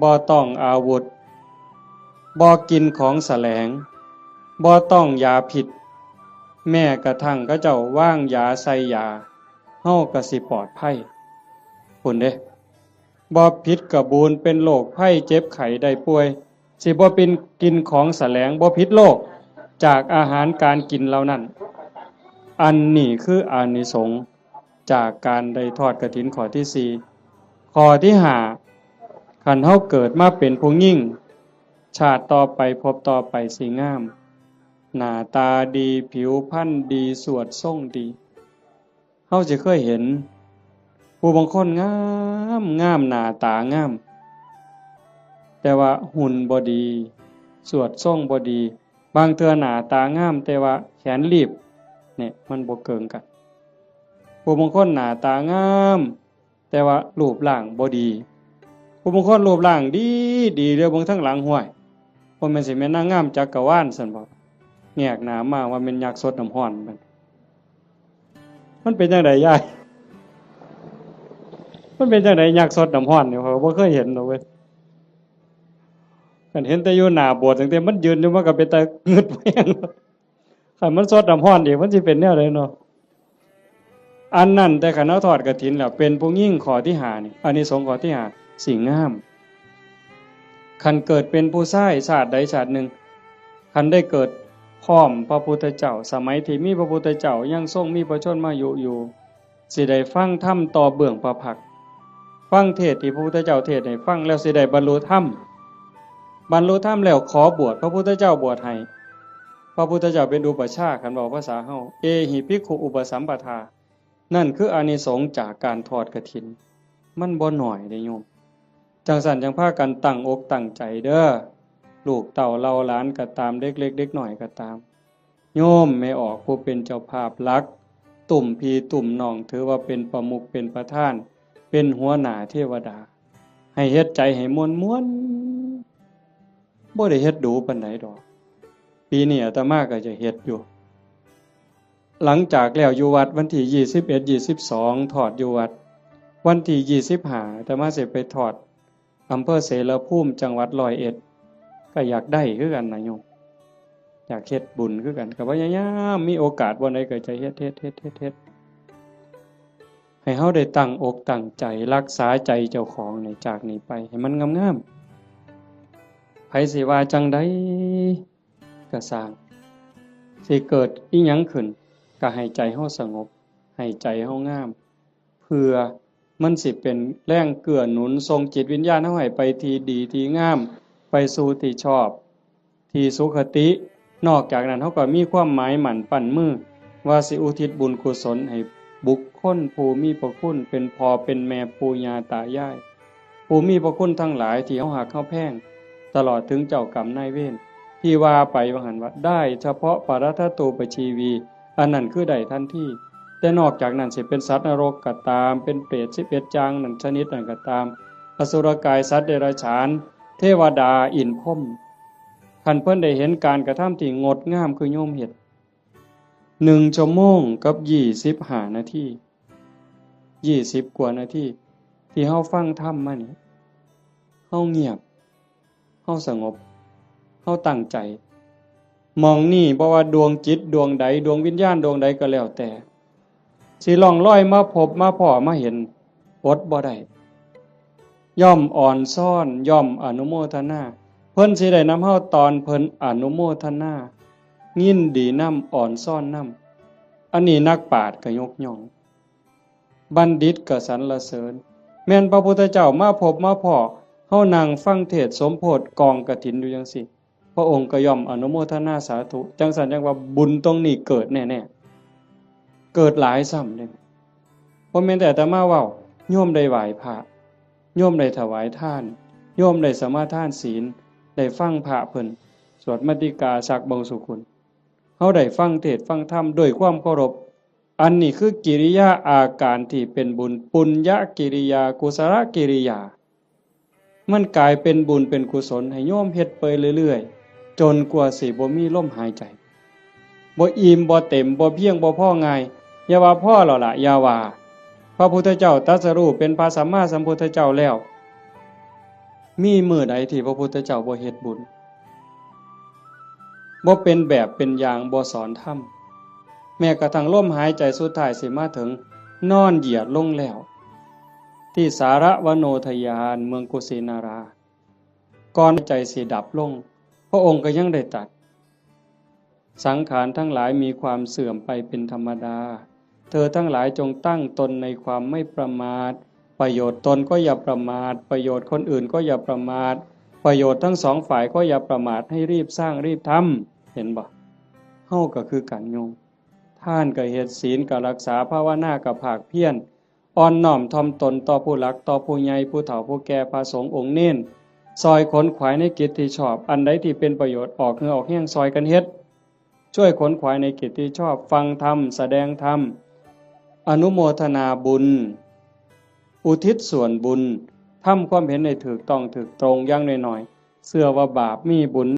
บ่ต้องอาวุธ บ่กินของแสลง บ่ต้องยาพิษ แม้กระทั่งเขาเจ้าวางยาใส่ยา เฮาก็สิปลอดภัย พุ้นเด้ บ่ผิดกะบูน เป็นโรคภัยเจ็บไข้ได้ป่วย สิบ่เป็นกินของแสลง บ่ผิดโรค จากอาหารการกินเหล่านั้น อันนี้คืออานิสงส์จากการได้ทอดกฐินข้อที่สี่ ข้อที่ห้า คันเฮาเกิดมาเป็นผู้หญิง ชาติต่อไปภพต่อไปสิงาม หน้าตาดี ผิวพรรณดี สวดทรงดี เฮาสิเคยเห็น ผู้บางคนงาม งาม หน้าตางาม แต่ว่าหุ่นบ่ดี สวดทรงบ่ดี บางเทื่อหน้าตางาม แต่ว่าแขนลีบ เนี่ย มันบ่เกิงกัน ผู้บางคนหน้าตางาม แต่ว่ารูปร่างบ่ดี ผู้บางคนรูปร่างดี ดี เดี๋ยวเบิ่งทางหลัง ห้วย บ่แม่นสิแม่นนางงามจักรวาลซั้นบ่ แงกหน้ามาว่าแม่นยักษ์ซดน้ำร้อนมัน มันเป็นจั่งใดยาย มันเป็นจั่งใดยักษ์ซดน้ำร้อนนี่ ข้อยบ่เคยเห็นดอกเว้ย คันเห็นแต่อยู่หน้าโบสถ์ ตั้งแต่มันยืนอยู่ มันก็เป็นตางึดแฮง คันมันซดน้ำร้อนอีก มันสิเป็นแนวใดเนาะ อันนั้น แต่คันเฮาทอดกฐินแล้ว เป็นผู้หญิงข้อที่ห้านี่ อานิสงส์ข้อที่ห้า สิงาม คันเกิดเป็นผู้ชายชาติใดชาติหนึ่ง คันได้เกิดพร้อมพระพุทธเจ้า สมัยที่มีพระพุทธเจ้ายังทรงมีพระชนมายุอยู่ สิได้ฟังธรรมต่อเบื้องพระพักตร์ ฟังเทศน์ที่พระพุทธเจ้าเทศน์ให้ฟังแล้วสิได้บรรลุธรรม บรรลุธรรมแล้วขอบวช พระพุทธเจ้าบวชให้ พระพุทธเจ้าเป็นอุปัชฌาย์ คันเว้าภาษาเฮา เอหิภิกขุอุปสัมปทา นั่นคืออานิสงส์จากการทอดกฐิน มันบ่น้อยเด้โยม จั่งซั้นจั่งพากันตั้งอกตั้งใจเด้อ ลูกเต้าเหล่าหลานก็ตาม เด็กเล็กเด็กน้อยก็ตาม โยมแม่ออกผู้เป็นเจ้าภาพหลัก ตุ้มพี่ตุ้มน้อง ถือว่าเป็นประมุขเป็นประธาน เป็นหัวหน้าเทวดา ให้เฮ็ดใจให้ม่วนๆ บ่ได้เฮ็ดดูปานใดดอก ปีนี้อาตมาก็จะเฮ็ดอยู่ หลังจากแล้วอยู่วัดวันที่ยี่สิบเอ็ด ยี่สิบสอง ทอดอยู่วัด วันที่ยี่สิบห้า อาตมาสิไปทอดอำเภอเสรภูมิ จังหวัดร้อยเอ็ด ก็อยากได้คือกันนะโยม อยากเฮ็ดบุญคือกัน ก็พยายามมีโอกาสบ่อนใดก็จะเฮ็ด เฮ็ด เฮ็ด เฮ็ด เฮ็ด ให้เฮาได้ตั้งอกตั้งใจรักษาใจเจ้าของนี่ จากนี้ไปให้มันงามๆ ไผสิว่าจั่งใดก็ซ่าง สิเกิดอิหยังขึ้น ก็ให้ใจเฮาสงบ ให้ใจเฮางาม เพื่อมันสิเป็นแรงเกื้อหนุนส่งจิตวิญญาณเฮาให้ไปที่ดีที่งาม ไปสู่ที่ชอบ ที่สุคติ นอกจากนั้นเฮาก็มีความหมายมั่นปั้นมือ ว่าสิอุทิศบุญกุศลให้บุคคลผู้มีพระคุณ เป็นพ่อเป็นแม่ปู่ย่าตายาย ผู้มีพระคุณทั้งหลายที่เฮาฮักเฮาแพง ตลอดถึงเจ้ากรรมนายเวร ที่ว่าไปว่าหั่นว่าได้เฉพาะปรัตถตูปชีวี อันนั้นคือได้ทันที แต่นอกจากนั้นสิเป็นสัตว์นรกก็ตาม เป็นเปรตสิบเอ็ดอย่างนั้นชนิดนั้นก็ตาม อสุรกายสัตว์เดรัจฉาน เทวดาอินทร์พรหม คันเพิ่นได้เห็นการกระทำที่งดงามคือโยมเฮ็ด หนึ่งชั่วโมงกับยี่สิบห้านาที ยี่สิบกว่านาที ที่เฮาฟังธรรมมานี่ เฮาเงียบ เฮาสงบ เฮาตั้งใจ หม่องนี่บ่ว่าดวงจิตดวงใด ดวงวิญญาณดวงใดก็แล้วแต่ สิล่องลอยมาพบมาพ้อมาเห็น อดบ่ได้ ย่อมอ่อนซ้อน ย่อมอนุโมทนา เพิ่นสิได้นำเฮาตอนเพิ่นอนุโมทนา ยินดีนำ อ่อนซ้อนนำ อันนี้นักปราชญ์ก็ยกย่อง บัณฑิตก็สรรเสริญ แม่นพระพุทธเจ้ามาพบมาพ้อ เฮานั่งฟังเทศน์สมโภชน์กองกฐินอยู่จั่งซี้ พระองค์ก็ย่อมอนุโมทนาสาธุ จั่งซั้นจั่งว่าบุญตรงนี้เกิดแน่ๆ เกิดหลายซ้ำเด้ บ่แม่นแต่อาตมาเว้า โยมได้ไหว้พระ โยมได้ถวายทาน โยมได้สมาทานศีล ได้ฟังพระเพิ่นสวดมัตติกาซักบงสุกุล เฮาได้ฟังเทศน์ฟังธรรมด้วยความเคารพ อันนี้คือกิริยาอาการที่เป็นบุญ ปุญญกิริยา กุศลกิริยา มันกลายเป็นบุญเป็นกุศลให้โยมเฮ็ดไปเรื่อยๆ จนกว่าสิบ่มีลมหายใจ บ่อิ่มบ่เต็ม บ่เพียงบ่พอง่าย อย่าว่าพอแล้วล่ะ อย่าว่า พระพุทธเจ้าตรัสรู้เป็นพระสัมมาสัมพุทธเจ้าแล้ว มีมื้อใดที่พระพุทธเจ้าบ่เฮ็ดบุญ บ่เป็นแบบเป็นอย่าง บ่สอนธรรม แม้กระทั่งลมหายใจสุดท้ายสิมาถึง นอนเหยียดลงแล้ว ที่สารวโนทยานเมืองกุสินารา ก่อนใจสิดับลง พระองค์ก็ยังได้ตรัส สังขารทั้งหลายมีความเสื่อมไปเป็นธรรมดา เธอทั้งหลายจงตั้งตนในความไม่ประมาท ประโยชน์ตนก็อย่าประมาท ประโยชน์คนอื่นก็อย่าประมาท ประโยชน์ทั้งสองฝ่ายก็อย่าประมาท ให้รีบสร้างรีบทำ เห็นบ่ เฮาก็คือกันโยม ทานก็เฮ็ด ศีลก็รักษา ภาวนาก็ภาคเพียร อ่อนน้อมถ่อมตนต่อผู้หลัก ต่อผู้ใหญ่ ผู้เฒ่าผู้แก่ พระสงฆ์องค์เณร ซอยขนขวายในกิจที่ชอบ อันใดที่เป็นประโยชน์ ออกเหงื่อออกแฮงซอยกันเฮ็ด ช่วยขนขวายในกิจที่ชอบ ฟังธรรม แสดงธรรม อนุโมทนาบุญ อุทิศส่วนบุญ ทำความเห็นให้ถูกต้องถูกตรง อย่างน้อยๆ เชื่อว่าบาปมีบุญ